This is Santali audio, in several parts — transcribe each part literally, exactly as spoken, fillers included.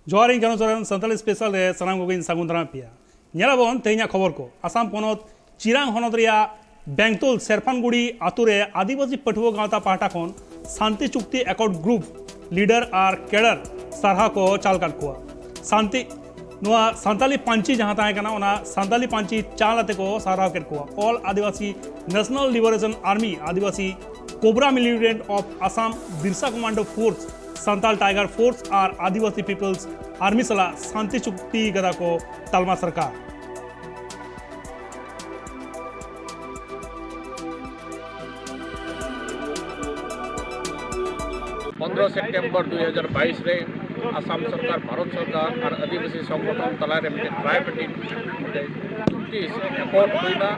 ᱡᱚᱦᱟᱨ, ᱤᱧ ᱠᱟᱱᱩ ᱥᱚᱨᱮᱱ, ᱥᱟᱱᱛᱟᱲᱤ ᱥᱯᱮᱥᱟᱞ ᱨᱮ ᱥᱟᱱᱟᱢ ᱠᱚᱜᱮᱧ ᱥᱟᱹᱜᱩᱱ ᱫᱟᱨᱟᱢ ᱯᱮᱭᱟ᱾ ᱧᱮᱞᱟᱵᱚᱱ ᱛᱮᱦᱮᱧᱟᱜ ᱠᱷᱚᱵᱚᱨ ᱠᱚ᱾ ᱟᱥᱟᱢ ᱯᱚᱱᱚᱛ ᱪᱤᱨᱟᱝ ᱦᱚᱱᱚᱛ ᱨᱮᱭᱟᱜ ᱵᱮᱝᱛᱳᱞ ᱥᱮᱨᱯᱷᱟᱱᱜᱩᱲᱤ ᱟᱛᱳ ᱨᱮ ᱟᱹᱫᱤᱵᱟᱹᱥᱤ ᱯᱟᱹᱴᱷᱩᱣᱟᱹ ᱜᱟᱶᱛᱟ ᱯᱟᱦᱴᱟ ᱠᱷᱚᱱ ᱥᱟᱱᱛᱤ ᱪᱩᱠᱛᱤ ᱮᱠᱚᱨᱰ ᱜᱨᱩᱯ ᱞᱤᱰᱟᱨ ᱟᱨ ᱠᱮᱰᱟᱨ ᱥᱟᱨᱦᱟᱣ ᱠᱚ ᱪᱟᱞ ᱟᱠᱟᱫ ᱠᱚᱣᱟ᱾ ᱥᱟᱱᱛᱤ, ᱱᱚᱣᱟ ᱥᱟᱱᱛᱟᱞᱤ ᱯᱟᱹᱧᱪᱤ ᱡᱟᱦᱟᱸ ᱛᱟᱦᱮᱸ ᱠᱟᱱᱟ, ᱚᱱᱟ ᱥᱟᱱᱛᱟᱞᱤ ᱯᱟᱹᱧᱪᱤ ᱪᱟᱞ ᱟᱛᱮ ᱠᱚ ᱥᱟᱨᱦᱟᱣ ᱠᱮᱫ ᱠᱚᱣᱟ᱾ All Adivasi National Liberation Army, Adivasi Cobra Militant of Assam, Birsa Commando Force, Santal tiger force ᱟᱨ ᱟᱹᱫᱤᱵᱟᱹᱥᱤ ᱯᱤᱯᱚᱞᱥ ᱟᱨᱢᱤ ᱥᱟᱞᱟᱜ ᱥᱟᱱᱛᱤ ᱪᱩᱠᱛᱤ ᱠᱟᱫᱟ ᱠᱚ ᱛᱟᱞᱢᱟ ᱥᱚᱨᱠᱟᱨ᱾ ᱯᱚᱱᱫᱽᱨᱚ ᱥᱮᱯᱴᱮᱢᱵᱚᱨ ᱫᱩ ᱦᱟᱡᱟᱨ ᱵᱟᱭᱤᱥ ᱨᱮ ᱟᱥᱟᱢ ᱥᱚᱨᱠᱟᱨ, ᱵᱷᱟᱨᱚᱛ ᱥᱚᱨᱠᱟᱨ ᱟᱨ ᱟᱹᱫᱤᱵᱟᱹᱥᱤ ᱥᱚᱝᱜᱚᱴᱷᱚᱱ ᱛᱟᱞᱟᱨᱮ ᱢᱤᱫᱴᱮᱱ ᱴᱨᱟᱭᱯᱟᱨᱴᱤ ᱢᱤᱫᱴᱮᱱ ᱪᱩᱠᱛᱤ ᱥᱮ ᱮᱠᱚᱨᱰ ᱦᱩᱭᱱᱟ᱾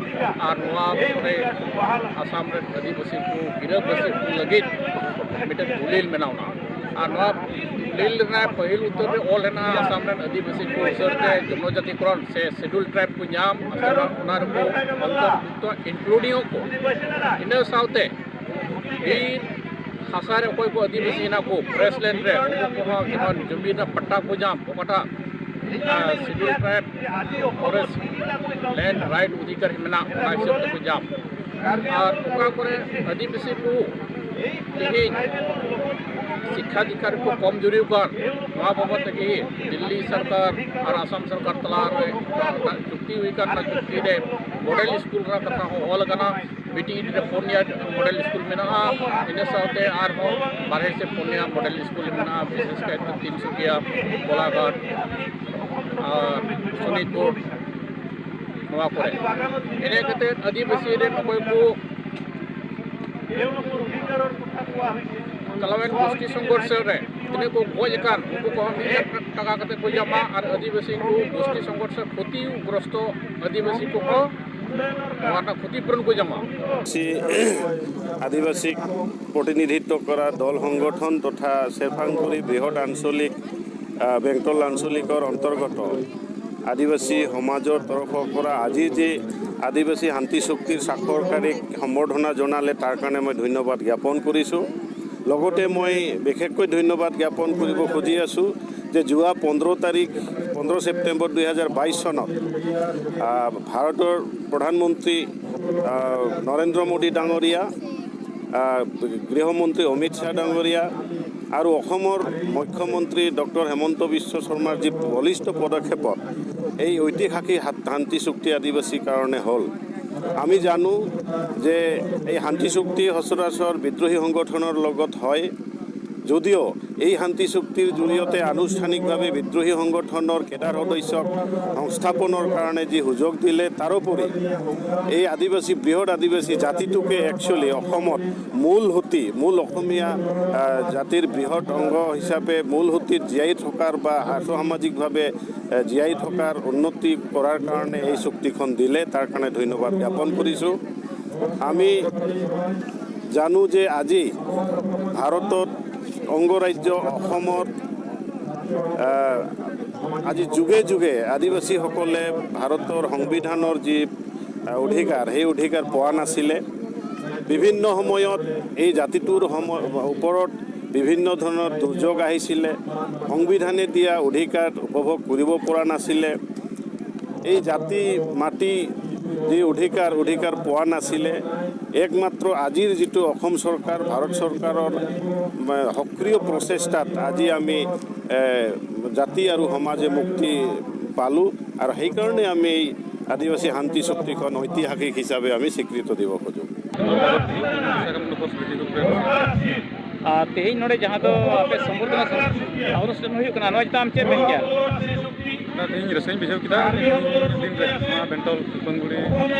ᱟᱨ ᱱᱚᱣᱟ ᱠᱚᱨᱮ ᱟᱥᱟᱢ ᱨᱮᱱ ᱟᱹᱫᱤᱵᱟᱹᱥᱤ ᱠᱚ, ᱜᱤᱨᱟᱹᱵᱟᱹᱥᱤ ᱠᱚ ᱞᱟᱹᱜᱤᱫ ᱢᱤᱫᱴᱮᱱ ᱫᱚᱞᱤᱞ ᱵᱮᱱᱟᱣ ᱮᱱᱟ᱾ ᱟᱨ ᱱᱚᱣᱟ ᱫᱚᱞᱤᱞ ᱨᱮᱱᱟᱜ ᱯᱟᱹᱦᱤᱞ ᱩᱛᱟᱹᱨ ᱨᱮ ᱚᱞ ᱦᱮᱱᱟᱜᱼᱟ, ᱟᱥᱟᱢ ᱨᱮᱱ ᱟᱹᱫᱤᱵᱟᱹᱥᱤ ᱠᱚ ᱩᱥᱟᱹᱨ ᱛᱮ ᱡᱚᱱᱚᱡᱟᱛᱤᱠᱚᱨᱚᱱ ᱥᱮ ᱥᱤᱰᱩᱞ ᱴᱨᱟᱭᱤᱵᱽ ᱠᱚ ᱧᱟᱢ, ᱟᱥᱟᱢ ᱚᱱᱟ ᱨᱮᱠᱚ ᱚᱱᱛᱚᱨᱵᱷᱩᱠᱛᱚ, ᱤᱱᱠᱞᱩᱰᱤᱝ ᱠᱚ᱾ ᱤᱱᱟᱹ ᱥᱟᱶᱛᱮ ᱵᱤᱨ ᱦᱟᱥᱟ ᱨᱮ ᱚᱠᱚᱭ ᱠᱚ ᱟᱹᱫᱤᱵᱟᱹᱥᱤ ᱦᱮᱱᱟᱜ ᱠᱚ, ᱯᱷᱚᱨᱮᱥᱴ ᱞᱮᱱᱰ ᱨᱮ, ᱩᱱᱠᱩ ᱠᱚᱦᱚᱸ ᱡᱮᱢᱚᱱ ᱡᱚᱢᱤ ᱨᱮᱱᱟᱜ ᱯᱟᱴᱴᱟ ᱠᱚ ᱧᱟᱢ, ᱚᱠᱟᱴᱟᱜ schedule tribe forest land right ᱚᱫᱷᱤᱠᱟᱨ ᱢᱮᱱᱟᱜ, ᱚᱱᱟ ᱦᱤᱥᱟᱹᱵ ᱛᱮᱠᱚ ᱧᱟᱢ᱾ ᱟᱨ ᱚᱠᱟ ᱠᱚᱨᱮ ᱟᱹᱫᱤᱵᱟᱹᱥᱤ ᱠᱚ ᱛᱮᱦᱮᱧ ᱥᱤᱠᱠᱷᱟ ᱫᱤᱠᱠᱷᱟ ᱨᱮᱠᱚ ᱠᱚᱢ ᱡᱩᱨᱤ ᱟᱠᱟᱱ, ᱱᱚᱣᱟ ᱵᱟᱵᱚᱫ ᱛᱮᱜᱮ ᱫᱤᱞᱞᱤ ᱥᱚᱨᱠᱟᱨ ᱟᱨ ᱟᱥᱟᱢ ᱥᱚᱨᱠᱟᱨ ᱛᱟᱞᱟ ᱨᱮ ᱪᱩᱠᱛᱤ ᱦᱩᱭ ᱟᱠᱟᱱ᱾ ᱚᱱᱟ ᱪᱩᱠᱛᱤ ᱨᱮ ᱢᱚᱰᱮᱞ ᱥᱠᱩᱞ ᱨᱮᱱᱟᱜ ᱠᱟᱛᱷᱟ ᱦᱚᱸ ᱚᱞ ᱟᱠᱟᱱᱟ᱾ ᱵᱤᱴᱤ ᱨᱮ ᱯᱩᱱᱭᱟ ᱢᱚᱰᱮᱞ ᱥᱠᱩᱞ ᱢᱮᱱᱟᱜᱼᱟ᱾ ᱤᱱᱟᱹ ᱥᱟᱶᱛᱮ ᱟᱨᱦᱚᱸ ᱵᱟᱨᱦᱮ ᱥᱮᱫ ᱯᱩᱱᱭᱟ ᱢᱚᱰᱮᱞ ᱥᱠᱩᱞ ᱢᱮᱱᱟᱜᱼᱟ, ᱵᱤᱥᱮᱥ ᱠᱟᱭᱛᱮ ᱛᱤᱱᱥᱩᱠᱤᱭᱟ, ᱠᱚᱞᱟᱜᱷᱟᱴ ᱟᱨ ᱥᱳᱱᱤᱛᱯᱩᱨ, ᱱᱚᱣᱟ ᱠᱚᱨᱮ᱾ ᱤᱱᱟᱹ ᱠᱟᱛᱮ ᱟᱹᱫᱤᱵᱟᱹᱥᱤ ᱨᱮᱱ ᱚᱠᱚᱭ ᱠᱚ ᱪᱟᱞᱟᱣᱮᱱ ᱜᱳᱥᱴᱤ ᱥᱚᱝᱜᱷᱚᱨᱥᱚ ᱨᱮ ᱛᱤᱱᱟᱹᱜ ᱠᱚ ᱜᱚᱡ ᱟᱠᱟᱱ, ᱩᱱᱠᱩ ᱠᱚᱦᱚᱸ ᱢᱤᱫ ᱞᱟᱠᱷ ᱴᱟᱠᱟ ᱠᱟᱛᱮ ᱠᱚ ᱧᱟᱢᱟ᱾ ᱟᱨ ᱟᱹᱫᱤᱵᱟᱹᱥᱤ ᱠᱚ ᱜᱳᱥᱴᱤ ᱥᱚᱝᱜᱷᱚᱨᱥᱚ ᱠᱷᱚᱛᱤᱜᱨᱚᱥᱛᱚ ᱟᱹᱫᱤᱵᱟᱹᱥᱤ ᱠᱚᱦᱚᱸ ᱱᱚᱣᱟ ᱨᱮᱱᱟᱜ ᱠᱷᱚᱛᱤ ᱯᱩᱨᱚᱱ ᱠᱚ ᱧᱟᱢᱟ᱾ ᱥᱤ ᱟᱹᱫᱤᱵᱟᱹᱥᱤ প্ৰতিনিধিত্ব কৰা দল সংগঠন তথা চেৰফাংগুৰি বৃহৎ আঞ্চলিক, আহ, বেংটল আঞ্চলিকৰ অন্তৰ্গত আদিবাসী সমাজৰ তৰফৰ পৰা আজি যি আদিবাসী শান্তি চুক্তিৰ স্বাক্ষৰকাৰীক সম্বৰ্ধনা জনালে, তাৰ কাৰণে মই ধন্যবাদ জ্ঞাপন কৰিছোঁ। লগতে মই বিশেষকৈ ধন্যবাদ জ্ঞাপন কৰিব খুজি আছোঁ যে যোৱা পোন্ধৰ তাৰিখ, পোন্ধৰ ছেপ্টেম্বৰ দুই হাজাৰ বাইছ চনত, আহ, ভাৰতৰ প্ৰধানমন্ত্ৰী, আহ, নৰেন্দ্ৰ মোদী ডাঙৰীয়া, আহ, গৃহমন্ত্ৰী অমিত শ্বাহ ডাঙৰীয়া আৰু অসমৰ মুখ্যমন্ত্ৰী ডক্টৰ হিমন্ত বিশ্ব শৰ্মাৰ যি বলিষ্ঠ পদক্ষেপত এই ঐতিহাসিক হাত-, শান্তি চুক্তি আদিবাসীৰ কাৰণে হ'ল। আমি জানো যে এই শান্তি চুক্তি সচৰাচৰ বিদ্ৰোহী সংগঠনৰ লগত হয়, যদিও এই শান্তি চুক্তিৰ জৰিয়তে আনুষ্ঠানিকভাৱে বিদ্ৰোহী সংগঠনৰ কেডাৰ সদস্যক সংস্থাপনৰ কাৰণে যি সুযোগ দিলে, তাৰোপৰি এই আদিবাসী, বৃহৎ আদিবাসী জাতিটোকে একচুৱেলি অসমত মূল সুঁতি, মূল অসমীয়া, আহ, জাতিৰ বৃহৎ অংগ হিচাপে মূল সুঁতিত জীয়াই থকাৰ বা আৰ্থ সামাজিকভাৱে, আহ, জীয়াই থকাৰ, উন্নতি কৰাৰ কাৰণে এই চুক্তিখন দিলে, তাৰ কাৰণে ধন্যবাদ জ্ঞাপন কৰিছোঁ। আমি জানো যে আজি ভাৰতত অংগৰাজ্য অসমত, আহ, আজি যুগে যুগে আদিবাসীসকলে ভাৰতৰ সংবিধানৰ যি, আহ, অধিকাৰ, সেই অধিকাৰ পোৱা নাছিলে। বিভিন্ন সময়ত এই জাতিটোৰ সম-, ওপৰত বিভিন্ন ধৰণৰ দুৰ্যোগ আহিছিলে। সংবিধানে দিয়া অধিকাৰ উপভোগ কৰিব পৰা নাছিলে। এই জাতি মাটি যি অধিকাৰ, অধিকাৰ পোৱা নাছিলে। একমাত্ৰ আজিৰ যিটো অসম চৰকাৰ, ভাৰত চৰকাৰৰ, মা-, সক্ৰিয় প্ৰচেষ্টাত আজি আমি, এ, জাতি আৰু সমাজে মুক্তি পালোঁ আৰু সেইকাৰণে আমি এই আদিবাসী শান্তি চুক্তিখন ঐতিহাসিক হিচাপে আমি স্বীকৃত দিব খোজোঁ। ᱟᱨ ᱛᱮᱦᱮᱧ ᱱᱚᱰᱮ ᱡᱟᱦᱟᱸ ᱫᱚ ᱟᱯᱮ ᱥᱚᱢᱵᱚᱨᱫᱷᱚᱱᱟ ᱥᱚᱢ-, ᱟᱣᱨᱚᱥ ᱴᱷᱮᱱ ᱦᱩᱭᱩᱜ ᱠᱟᱱᱟ, ᱱᱚᱣᱟ ᱪᱮᱛᱟᱱ ᱟᱢ ᱪᱮᱫ ᱮᱢ ᱢᱮᱱ ᱠᱮᱭᱟ? ᱛᱮᱦᱮᱧ ᱨᱟᱹᱥᱠᱟᱹᱧ ᱵᱩᱡᱷᱟᱹᱣ ᱠᱮᱫᱟ᱾ ᱛᱮᱦᱮᱧ ᱫᱤᱱ ᱨᱮ ᱱᱚᱣᱟ ᱵᱮᱱᱴᱚᱞ ᱥᱩᱛᱟᱹᱢᱜᱩᱲᱤ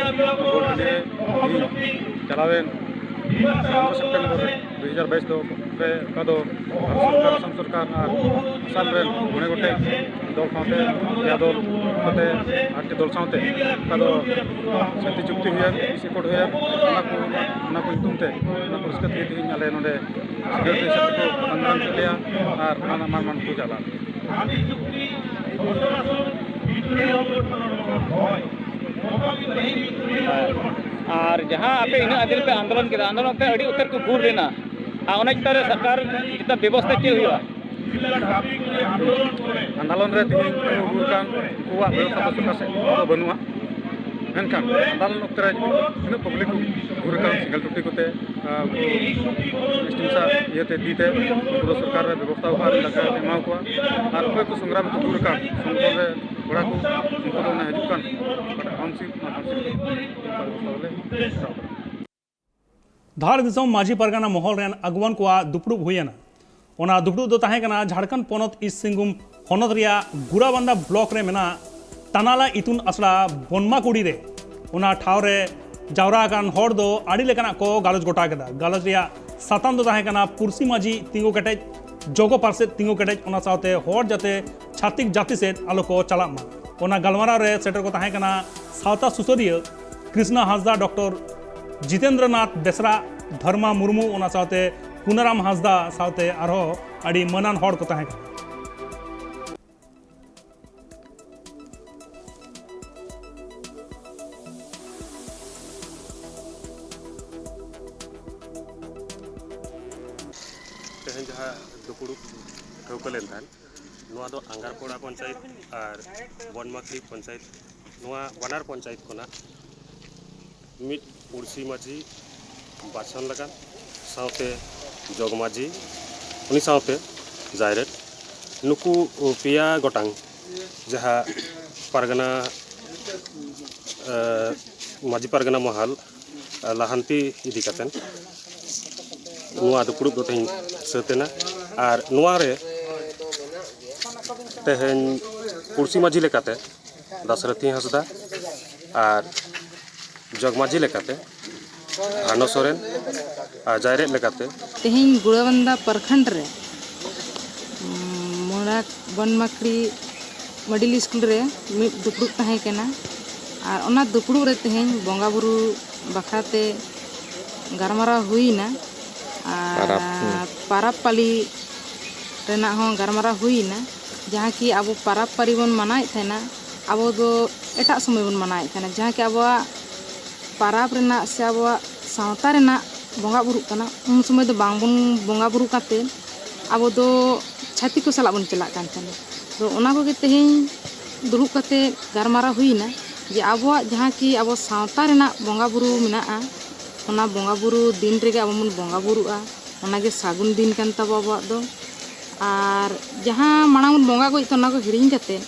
ᱵᱚᱞ ᱴᱟᱺᱰᱤ ᱨᱮ ᱛᱮᱦᱮᱧ ᱪᱟᱞᱟᱣᱮᱱ ᱯᱚᱱᱨᱚ ᱥᱮᱯᱴᱮᱢᱵᱚᱨ ᱨᱮ ᱫᱩ ᱦᱟᱡᱟᱨ ᱵᱟᱭᱤᱥ ᱫᱚ ᱨᱮ ᱚᱠᱟ ᱫᱚ ᱵᱷᱟᱨᱚᱛ ᱥᱚᱨᱠᱟᱨ, ᱟᱥᱟᱢ ᱥᱚᱨᱠᱟᱨ ᱟᱨ ᱟᱥᱟᱢ ᱨᱮᱱ ᱢᱚᱬᱮ ᱜᱚᱴᱮᱡ ᱫᱚᱞ ᱥᱟᱶᱛᱮ, ᱯᱮᱭᱟ ᱫᱚᱞ ᱠᱟᱛᱮ ᱟᱴᱴᱤ ᱫᱚᱞ ᱥᱟᱶᱛᱮ ᱚᱠᱟ ᱫᱚ ᱥᱟᱱᱛᱤ ᱪᱩᱠᱛᱤ ᱦᱩᱭᱮᱱ, ᱯᱤᱥ ᱮᱠᱚᱨᱰ ᱦᱩᱭᱮᱱ, ᱚᱱᱟ ᱠᱚ, ᱚᱱᱟ ᱠᱚ ᱧᱩᱛᱩᱢ ᱛᱮ, ᱚᱱᱟ ᱠᱚ ᱨᱟᱹᱥᱠᱟᱹ ᱛᱮᱜᱮ ᱛᱮᱦᱮᱧ ᱟᱞᱮ ᱱᱚᱰᱮ ᱥᱤᱠᱷᱱᱟᱹᱛ ᱨᱮ ᱥᱮᱴᱮᱨ ᱠᱚ ᱟᱱᱫᱳᱞᱚᱱ ᱠᱮᱫ ᱞᱮᱭᱟ ᱟᱨ ᱚᱱᱟ ᱨᱮᱱᱟᱜ ᱢᱟᱱ ᱢᱟᱱ ᱠᱚ ᱪᱟᱞᱟᱜ᱾ ᱟᱨ ᱡᱟᱦᱟᱸ ᱟᱯᱮ ᱤᱱᱟᱹᱜ ᱫᱤᱱ ᱯᱮ ᱟᱱᱫᱳᱞᱚᱱ ᱠᱮᱫᱟ, ᱟᱱᱫᱳᱞᱚᱱ ᱛᱮ ᱟᱹᱰᱤ ᱩᱛᱟᱹᱨ ᱠᱚ ᱜᱩᱨ ᱞᱮᱱᱟ, ᱟᱨ ᱚᱱᱟ ᱪᱮᱛᱟᱱ ᱨᱮ ᱥᱚᱨᱠᱟᱨ ᱪᱮᱛᱟᱱ ᱵᱮᱵᱚᱥᱛᱷᱟ ᱪᱮᱫ ᱦᱩᱭᱩᱜᱼᱟ? ᱟᱱᱫᱳᱞᱚᱱ ᱨᱮ ᱛᱮᱦᱮᱧ ᱠᱚ ᱜᱩᱨ ᱠᱟᱱ ᱩᱱᱠᱩᱣᱟᱜ ᱵᱮᱵᱚᱥᱛᱷᱟ ᱫᱚ ᱥᱚᱨᱠᱟᱨ ᱥᱮᱫ ᱫᱚ ᱵᱟᱹᱱᱩᱜᱼᱟ᱾ ᱢᱮᱱᱠᱷᱟᱱ ᱟᱱᱫᱳᱞᱚᱱ ᱚᱠᱛᱮ ᱨᱮ ᱛᱤᱱᱟᱹᱜ ᱯᱟᱵᱽᱞᱤᱠ ᱠᱚ ᱜᱩᱨ ᱠᱟᱱ ᱥᱮᱸᱜᱮᱞ ᱴᱩᱴᱤ ᱠᱚᱛᱮ, ᱟᱨ ᱩᱱᱠᱩ ᱥᱴᱤᱢᱥᱟ ᱤᱭᱟᱹᱛᱮ ᱛᱤ ᱛᱮ ᱩᱱᱠᱩ ᱫᱚ ᱥᱚᱨᱠᱟᱨ ᱨᱮ ᱵᱮᱵᱚᱥᱛᱷᱟ ᱟᱠᱟᱫ ᱞᱮᱠᱟ ᱮᱢᱟ ᱠᱚᱣᱟ᱾ ᱟᱨ ᱚᱠᱚᱭ ᱠᱚ ᱥᱚᱝᱜᱨᱟᱢ ᱠᱚ ᱜᱩᱨ ᱠᱟᱱ ᱥᱚᱝᱜᱚᱴᱷᱚᱱ ᱨᱮ ᱠᱚᱲᱟ ᱠᱚ, ᱩᱱᱠᱩ ᱫᱚ ᱚᱱᱟ ᱦᱤᱡᱩᱜ ᱠᱟᱱ ᱚᱠᱟᱴᱟᱜ ᱴᱟᱣᱩᱱᱥᱤᱯ, ᱚᱱᱟ ᱴᱟᱣᱩᱱᱥᱤᱯ ᱨᱮ ᱚᱱᱠᱟ ᱵᱮᱵᱚᱥᱛᱷᱟ ᱫᱚᱞᱮ ᱦᱟᱛᱟᱣ ᱠᱟᱫᱟ᱾ ᱫᱷᱟᱲ ᱫᱤᱥᱚᱢ ᱢᱟᱹᱡᱷᱤ ᱯᱟᱨᱜᱟᱱᱟ ᱢᱚᱦᱚᱞ ᱨᱮᱱ ᱟᱹᱜᱩᱣᱟᱹᱱ ᱠᱚᱣᱟᱜ ᱫᱩᱯᱲᱩᱵ ᱦᱩᱭᱮᱱᱟ᱾ ᱚᱱᱟ ᱫᱩᱯᱲᱩᱵ ᱫᱚ ᱛᱟᱦᱮᱸ ᱠᱟᱱᱟ ᱡᱷᱟᱲᱠᱷᱚᱸᱰ ᱯᱚᱱᱚᱛ ᱤᱥᱴ ᱥᱤᱝᱵᱷᱩᱢ ᱦᱚᱱᱚᱛ ᱨᱮᱭᱟᱜ ᱜᱩᱨᱟᱵᱟᱱᱫᱟ ᱵᱞᱚᱠ ᱨᱮ ᱢᱮᱱᱟᱜ ᱛᱟᱱᱟᱞᱟ ᱤᱛᱩᱱ ᱟᱥᱲᱟ ᱵᱚᱱᱢᱟᱠᱩᱲᱤ ᱨᱮ᱾ ᱚᱱᱟ ᱴᱷᱟᱶ ᱨᱮ ᱡᱟᱣᱨᱟ ᱟᱠᱟᱱ ᱦᱚᱲ ᱫᱚ ᱟᱹᱰᱤ ᱞᱮᱠᱟᱱᱟᱜ ᱠᱚ ᱜᱟᱞᱚᱪ ᱜᱚᱴᱟ ᱠᱮᱫᱟ᱾ ᱜᱟᱞᱚᱪ ᱨᱮᱭᱟᱜ ᱥᱟᱛᱟᱢ ᱫᱚ ᱛᱟᱦᱮᱸ ᱠᱟᱱᱟ ᱯᱩᱨᱥᱤ ᱢᱟᱹᱡᱷᱤ ᱛᱤᱸᱜᱩ ᱠᱮᱴᱮᱡ, ᱡᱚᱜᱚ ᱯᱟᱨᱥᱮᱫ ᱛᱤᱸᱜᱩ ᱠᱮᱴᱮᱡ, ᱚᱱᱟ ᱥᱟᱶᱛᱮ ᱦᱚᱲ ᱡᱟᱛᱮ ᱪᱷᱟᱹᱛᱤᱠ ᱡᱟᱹᱛᱤ ᱥᱮᱫ ᱟᱞᱚ ᱠᱚ ᱪᱟᱞᱟᱜ ᱢᱟ᱾ ᱚᱱᱟ ᱜᱟᱞᱢᱟᱨᱟᱣ ᱨᱮ ᱥᱮᱴᱮᱨ ᱠᱚ ᱛᱟᱦᱮᱸ ᱠᱟᱱᱟ ᱥᱟᱶᱛᱟ ᱥᱩᱥᱟᱹᱨᱤᱭᱟᱹ ᱠᱨᱤᱥᱱᱟ ᱦᱟᱸᱥᱫᱟ, ᱰᱚᱠᱴᱚᱨ ᱡᱤᱛᱮᱱᱫᱨᱚᱱᱟᱛᱷ ᱵᱮᱥᱨᱟ, ᱫᱷᱚᱨᱢᱟ ᱢᱩᱨᱢᱩ, ᱚᱱᱟ ᱥᱟᱶᱛᱮ ᱠᱩᱱᱟᱨᱟᱢ ᱦᱟᱸᱥᱫᱟ ᱥᱟᱶᱛᱮ ᱟᱨᱦᱚᱸ ᱟᱹᱰᱤ ᱢᱟᱹᱱᱟᱱ ᱦᱚᱲ ᱠᱚ ᱛᱟᱦᱮᱸ ᱠᱟᱱᱟ᱾ ᱛᱮᱦᱮᱧ ᱡᱟᱦᱟᱸ ᱫᱩᱯᱲᱩᱵ ᱴᱷᱟᱹᱣᱠᱟᱹ ᱞᱮᱱ ᱛᱟᱦᱮᱸᱫ, ᱱᱚᱣᱟ ᱫᱚ ᱟᱝᱜᱟᱨᱯᱚᱲᱟ ᱯᱚᱧᱪᱟᱭᱮᱛ ᱟᱨ ᱵᱚᱱᱢᱟᱠᱲᱤ ᱯᱚᱧᱪᱟᱭᱮᱛ, ᱱᱚᱣᱟ ᱵᱟᱱᱟᱨ ᱯᱚᱧᱪᱟᱭᱮᱛ ᱠᱷᱚᱱᱟᱜ ᱢᱤᱫ ᱯᱩᱲᱥᱤ ᱢᱟᱹᱡᱷᱤ ᱵᱟᱪᱷᱚᱱ ᱞᱟᱜᱟᱱ, ᱥᱟᱶᱛᱮ ᱡᱚᱜᱽ ᱢᱟᱹᱡᱷᱤ, ᱩᱱᱤ ᱥᱟᱶᱛᱮ ᱡᱟᱭᱨᱮᱰ, ᱱᱩᱠᱩ ᱯᱮᱭᱟ ᱜᱚᱴᱟᱝ ᱡᱟᱦᱟᱸ ᱯᱟᱨᱜᱟᱱᱟ, ᱮ, ᱢᱟᱹᱡᱷᱤ ᱯᱟᱨᱜᱟᱱᱟ ᱢᱚᱦᱚᱞ ᱞᱟᱦᱟᱱᱛᱤ ᱤᱫᱤ ᱠᱟᱛᱮ ᱱᱚᱣᱟ ᱫᱩᱯᱲᱩᱵ ᱫᱚ ᱛᱮᱦᱮᱧ ᱥᱟᱹᱛ ᱮᱱᱟ᱾ ᱟᱨ ᱱᱚᱣᱟ ᱨᱮ ᱛᱮᱦᱮᱧ ᱯᱩᱲᱥᱤ ᱢᱟᱹᱡᱷᱤ ᱞᱮᱠᱟᱛᱮ ᱫᱟᱥᱨᱚᱛᱷᱤ ᱦᱟᱸᱥᱫᱟ ᱟᱨ ᱡᱚᱜᱽ ᱢᱟᱹᱡᱷᱤ ᱞᱮᱠᱟᱛᱮ ᱵᱷᱟᱱᱚ ᱥᱚᱨᱮᱱ ᱟᱨ ᱡᱟᱭᱨᱮᱫ ᱞᱮᱠᱟᱛᱮ ᱛᱮᱦᱮᱧ ᱜᱩᱲᱟᱵᱟᱱᱫᱟ ᱯᱨᱚᱠᱷᱚᱸᱰ ᱨᱮ, ᱩᱸ, ᱢᱚᱲᱟ ᱵᱚᱱᱢᱟᱠᱲᱤ ᱢᱤᱰᱤᱞ ᱥᱠᱩᱞ ᱨᱮ ᱢᱤᱫ ᱫᱩᱯᱲᱩᱵ ᱛᱟᱦᱮᱸ ᱠᱟᱱᱟ᱾ ᱟᱨ ᱚᱱᱟ ᱫᱩᱯᱲᱩᱵ ᱨᱮ ᱛᱮᱦᱮᱧ ᱵᱚᱸᱜᱟ ᱵᱩᱨᱩ ᱵᱟᱠᱷᱨᱟ ᱛᱮ ᱜᱟᱞᱢᱟᱨᱟᱣ ᱦᱩᱭᱱᱟ᱾ ᱟᱨ ᱯᱟᱨᱟᱵᱽ, ᱦᱩᱸ᱾ ᱯᱟᱨᱟᱵᱽ ᱯᱟᱹᱞᱤ ᱨᱮᱱᱟᱜ ᱦᱚᱸ ᱜᱟᱞᱢᱟᱨᱟᱣ ᱦᱩᱭᱱᱟ, ᱡᱟᱦᱟᱸ ᱠᱤ ᱟᱵᱚ ᱯᱟᱨᱟᱵᱽ ᱯᱟᱹᱞᱤ ᱵᱚᱱ ᱢᱟᱱᱟᱣᱮᱫ ᱛᱟᱦᱮᱱᱟ, ᱟᱵᱚ ᱫᱚ ᱮᱴᱟᱜ ᱥᱚᱢᱚᱭ ᱵᱚᱱ ᱢᱟᱱᱟᱣᱮᱫ ᱛᱟᱦᱮᱱᱟ, ᱡᱟᱦᱟᱸ ᱠᱤ ᱟᱵᱚᱣᱟᱜ ᱯᱟᱨᱟᱵᱽ ᱨᱮᱱᱟᱜ ᱥᱮ ᱟᱵᱚᱣᱟᱜ ᱥᱟᱶᱛᱟ ᱨᱮᱱᱟᱜ ᱵᱚᱸᱜᱟ ᱵᱩᱨᱩᱜ ᱠᱟᱱᱟ, ᱩᱱ ᱥᱚᱢᱚᱭ ᱫᱚ ᱵᱟᱝᱵᱚᱱ ᱵᱚᱸᱜᱟ ᱵᱩᱨᱩ ᱠᱟᱛᱮ ᱟᱵᱚ ᱫᱚ ᱪᱷᱟᱹᱛᱤᱠ ᱠᱚ ᱥᱟᱞᱟᱜ ᱵᱚᱱ ᱪᱟᱞᱟᱜ ᱠᱟᱱ ᱛᱟᱦᱮᱱᱟ᱾ ᱛᱚ ᱚᱱᱟ ᱠᱚᱜᱮ ᱛᱮᱦᱮᱧ ᱫᱩᱲᱩᱵ ᱠᱟᱛᱮ ᱜᱟᱞᱢᱟᱨᱟᱣ ᱦᱩᱭᱱᱟ ᱡᱮ ᱟᱵᱚᱣᱟᱜ ᱡᱟᱦᱟᱸ ᱠᱤ ᱟᱵᱚ ᱥᱟᱶᱛᱟ ᱨᱮᱱᱟᱜ ᱵᱚᱸᱜᱟ ᱵᱩᱨᱩ ᱢᱮᱱᱟᱜᱼᱟ, ᱚᱱᱟ ᱵᱚᱸᱜᱟ ᱵᱩᱨᱩ ᱫᱤᱱ ᱨᱮᱜᱮ ᱟᱵᱚ ᱵᱚᱱ ᱵᱚᱸᱜᱟ ᱵᱩᱨᱩᱜᱼᱟ, ᱚᱱᱟᱜᱮ ᱥᱟᱹᱜᱩᱱ ᱫᱤᱱ ᱠᱟᱱ ᱛᱟᱵᱚ ᱟᱵᱚᱣᱟᱜ ᱫᱚ᱾ ᱟᱨ ᱡᱟᱦᱟᱸ ᱢᱟᱲᱟᱝ ᱵᱚᱱ ᱵᱚᱸᱜᱟ ᱜᱚᱡ ᱛᱚ ᱚᱱᱟ ᱠᱚ ᱦᱤᱲᱤᱧ ᱠᱟᱛᱮ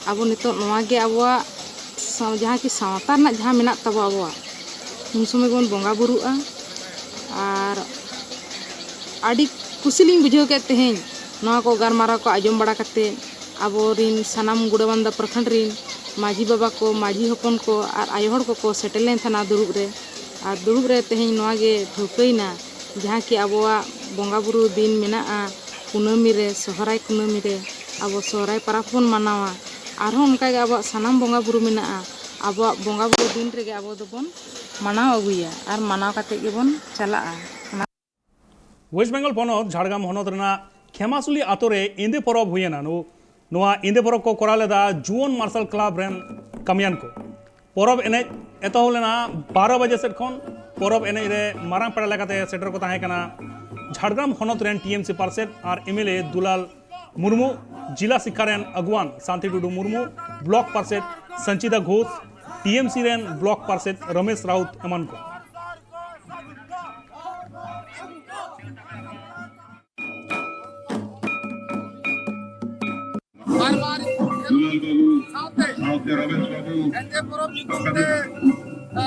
ᱟᱵᱚ ᱱᱤᱛᱚᱜ ᱱᱚᱣᱟ ᱜᱮ ᱟᱵᱚᱣᱟᱜ ᱥᱟᱶ-, ᱡᱟᱦᱟᱸ ᱠᱤ ᱥᱟᱶᱛᱟ ᱨᱮᱱᱟᱜ ᱡᱟᱦᱟᱸ ᱢᱮᱱᱟᱜ ᱛᱟᱵᱚ ᱟᱵᱚᱣᱟᱜ, ᱩᱱ ᱥᱚᱢᱚᱭ ᱵᱚᱱ ᱵᱚᱸᱜᱟ ᱵᱩᱨᱩᱜᱼᱟ᱾ ᱟᱨ ᱟᱹᱰᱤ ᱠᱩᱥᱤ ᱞᱤᱧ ᱵᱩᱡᱷᱟᱹᱣ ᱠᱮᱫ ᱛᱮᱦᱮᱧ ᱱᱚᱣᱟ ᱠᱚ ᱜᱟᱞᱢᱟᱨᱟᱣ ᱠᱚ ᱟᱸᱡᱚᱢ ᱵᱟᱲᱟ ᱠᱟᱛᱮ ᱟᱵᱚᱨᱤᱱ ᱥᱟᱱᱟᱢ ᱜᱩᱰᱟᱹᱵᱟᱱᱫᱟ ᱯᱨᱚᱠᱷᱚᱸᱰ ᱨᱤᱱ ᱢᱟᱹᱡᱷᱤ ᱵᱟᱵᱟ ᱠᱚ, ᱢᱟᱹᱡᱷᱤ ᱦᱚᱯᱚᱱ ᱠᱚ ᱟᱨ ᱟᱭᱳ ᱦᱚᱲ ᱠᱚᱠᱚ ᱥᱮᱴᱮᱨ ᱞᱮᱱ ᱛᱟᱦᱮᱱᱟ ᱫᱩᱲᱩᱵ ᱨᱮ᱾ ᱟᱨ ᱫᱩᱲᱩᱵ ᱨᱮ ᱛᱮᱦᱮᱧ ᱱᱚᱣᱟ ᱜᱮ ᱴᱷᱟᱹᱣᱠᱟᱹᱭᱮᱱᱟ, ᱡᱟᱦᱟᱸ ᱠᱤ ᱟᱵᱚᱣᱟᱜ ᱵᱚᱸᱜᱟ ᱵᱩᱨᱩ ᱫᱤᱱ ᱢᱮᱱᱟᱜᱼᱟ, ᱠᱩᱱᱟᱹᱢᱤ ᱨᱮ, ᱥᱚᱦᱨᱟᱭ ᱠᱩᱱᱟᱹᱢᱤ ᱨᱮ ᱟᱵᱚ ᱥᱚᱦᱨᱟᱭ ᱯᱚᱨᱚᱵᱽ ᱵᱚᱱ ᱢᱟᱱᱟᱣᱟ᱾ ᱟᱨᱦᱚᱸ ᱚᱱᱠᱟᱜᱮ ᱟᱵᱚᱣᱟᱜ ᱥᱟᱱᱟᱢ ᱵᱚᱸᱜᱟ ᱵᱩᱨᱩ ᱢᱮᱱᱟᱜᱼᱟ, ᱟᱵᱚᱣᱟᱜ ᱵᱚᱸᱜᱟ ᱵᱩᱨᱩ ᱫᱤᱱ ᱨᱮᱜᱮ ᱟᱵᱚ ᱫᱚᱵᱚᱱ ᱢᱟᱱᱟᱣ ᱟᱹᱜᱩᱭᱟ ᱟᱨ ᱢᱟᱱᱟᱣ ᱠᱟᱛᱮ ᱜᱮᱵᱚᱱ ᱪᱟᱞᱟᱜᱼᱟ᱾ ᱚᱱᱟ ᱳᱭᱮᱥᱴ ᱵᱮᱝᱜᱚᱞ ᱯᱚᱱᱚᱛ ᱡᱷᱟᱲᱜᱨᱟᱢ ᱦᱚᱱᱚᱛ ᱨᱮᱱᱟᱜ ᱠᱷᱮᱢᱟᱥᱩᱞᱤ ᱟᱛᱳ ᱨᱮ ᱮᱸᱫᱮ ᱯᱚᱨᱚᱵᱽ ᱦᱩᱭᱮᱱᱟ᱾ ᱱᱚ-, ᱱᱚᱣᱟ ᱮᱸᱫᱮ ᱯᱚᱨᱚᱵᱽ ᱠᱚ ᱠᱚᱨᱟᱣ ᱞᱮᱫᱟ ᱡᱩᱣᱟᱹᱱ ᱢᱟᱨᱥᱟᱞ ᱠᱞᱟᱵᱽ ᱨᱮᱱ ᱠᱟᱹᱢᱤᱭᱟᱱ ᱠᱚ᱾ ᱯᱚᱨᱚᱵᱽ ᱮᱱᱮᱡ ᱮᱛᱚᱦᱚᱵ ᱞᱮᱱᱟ ᱵᱟᱨᱚ ᱵᱟᱡᱮ ᱥᱮᱫ ᱠᱷᱚᱱ᱾ ᱯᱚᱨᱚᱵᱽ ᱮᱱᱮᱡ ᱨᱮ ᱢᱟᱨᱟᱝ ᱯᱮᱲᱟ ᱞᱮᱠᱟᱛᱮ ᱥᱮᱴᱮᱨ ᱠᱚ ᱛᱟᱦᱮᱸ ᱠᱟᱱᱟ ᱡᱷᱟᱲᱜᱨᱟᱢ ᱦᱚᱱᱚᱛ ᱨᱮᱱ ᱴᱤ ᱮᱢ ᱥᱤ ᱯᱟᱨᱥᱮᱛ ᱟᱨ M L A Dulal Murmu, ᱡᱤᱞᱟ ᱥᱤᱠᱠᱷᱟ ᱨᱮᱱ ᱟᱹᱜᱩᱣᱟᱱ ᱥᱟᱱᱛᱤ ᱴᱩᱰᱩ ᱢᱩᱨᱢᱩ, ᱵᱞᱚᱠ ᱯᱟᱨᱥᱮᱛ ᱥᱚᱧᱪᱤᱛᱟ ᱜᱷᱳᱥ, ᱴᱤ ᱮᱢ ᱥᱤ ᱨᱮᱱ ᱵᱞᱚᱠ ᱯᱟᱨᱥᱮᱛ ᱨᱚᱢᱮᱥ ᱨᱟᱩᱛ ᱮᱢᱟᱱ ᱠᱚ᱾ ᱵᱟᱨ ᱵᱟᱨ ᱥᱟᱶᱛᱮ ᱮᱱᱛᱮ ᱯᱚᱨᱚᱵᱽ ᱧᱩᱛᱩᱢ ᱛᱮ, ᱟ,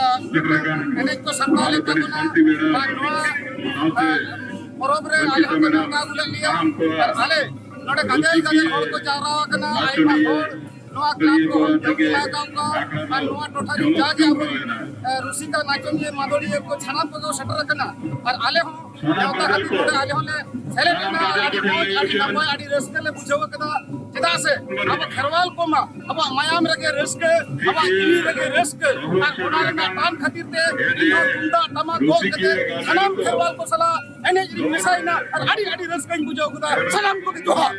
ᱮᱱᱮᱡ ᱠᱚ ᱥᱟᱯᱲᱟᱣ ᱞᱮᱱ ᱛᱟᱵᱚᱱᱟ᱾ ᱟᱨ ᱱᱚᱣᱟ, ᱟ, ᱯᱚᱨᱚᱵᱽ ᱨᱮ ᱟᱞᱮ ᱦᱚᱸᱠᱚ ᱱᱮᱣᱛᱟ ᱟᱹᱜᱩ ᱞᱮᱫ ᱞᱮᱭᱟ᱾ ᱟᱨ ᱟᱞᱮ ᱱᱚᱰᱮ ᱜᱟᱫᱮᱞ ᱜᱟᱫᱮᱞ ᱦᱚᱲ ᱠᱚ ᱡᱟᱣᱨᱟ ᱟᱠᱟᱱᱟ, ᱟᱭᱢᱟ ᱦᱚᱲ ᱱᱚᱣᱟ ᱠᱞᱟᱵᱽ ᱠᱚ ᱦᱚᱸ ᱟᱠᱟᱫ ᱠᱚᱣᱟ᱾ ᱟᱨ ᱱᱚᱣᱟ ᱴᱚᱴᱷᱟ ᱨᱮ ᱡᱟᱜᱮ ᱟᱵᱚ, ᱮ, ᱨᱩᱥᱤᱠᱟ ᱱᱟᱪᱚᱱᱤᱭᱟᱹ ᱢᱟᱫᱚᱲᱤᱭᱟᱹ ᱠᱚ ᱥᱟᱱᱟᱢ ᱠᱚᱠᱚ ᱥᱮᱴᱮᱨ ᱟᱠᱟᱱᱟ᱾ ᱟᱨ ᱟᱞᱮ ᱦᱚᱸ ᱱᱮᱣᱛᱟ ᱠᱷᱟᱹᱛᱤᱨ ᱱᱚᱰᱮ ᱟᱞᱮ ᱦᱚᱸᱞᱮ ᱥᱮᱞᱮᱫ ᱞᱮᱱᱟ᱾ ᱟᱹᱰᱤ ᱢᱚᱡᱽ, ᱟᱹᱰᱤ ᱱᱟᱯᱟᱭ, ᱟᱹᱰᱤ ᱨᱟᱹᱥᱠᱟᱹ ᱞᱮ ᱵᱩᱡᱷᱟᱹᱣ ᱠᱮᱫᱟ᱾ ᱪᱮᱫᱟᱜ ᱥᱮ ᱟᱵᱚ ᱠᱷᱮᱨᱣᱟᱞ ᱠᱚᱢᱟ ᱟᱵᱚᱣᱟᱜ ᱢᱟᱭᱟᱢ ᱨᱮᱜᱮ ᱨᱟᱹᱥᱠᱟᱹ, ᱟᱵᱚᱣᱟᱜ ᱡᱤᱣᱤ ᱨᱮᱜᱮ ᱨᱟᱹᱥᱠᱟᱹ᱾ ᱟᱨ ᱚᱱᱟ ᱨᱮᱱᱟᱜ ᱴᱟᱱ ᱠᱷᱟᱹᱛᱤᱨ ᱛᱮ ᱤᱧ ᱦᱚᱸ ᱛᱩᱢᱫᱟᱜ ᱴᱟᱢᱟᱠ ᱜᱚᱜ ᱠᱟᱛᱮ ᱥᱟᱱᱟᱢ ᱠᱷᱮᱨᱣᱟᱞ ᱠᱚ ᱥᱟᱞᱟᱜ ᱮᱱᱮᱡ ᱨᱤᱧ ᱢᱮᱥᱟᱭᱮᱱᱟ ᱟᱨ ᱟᱹᱰᱤ, ᱟᱹᱰᱤ ᱨᱟᱹᱥᱠᱟᱹᱧ ᱵᱩᱡᱷᱟᱹᱣ ᱠᱮᱫᱟ᱾ ᱥᱟᱱᱟᱢ ᱠᱚᱜᱮ ᱡᱚᱦᱟᱨ᱾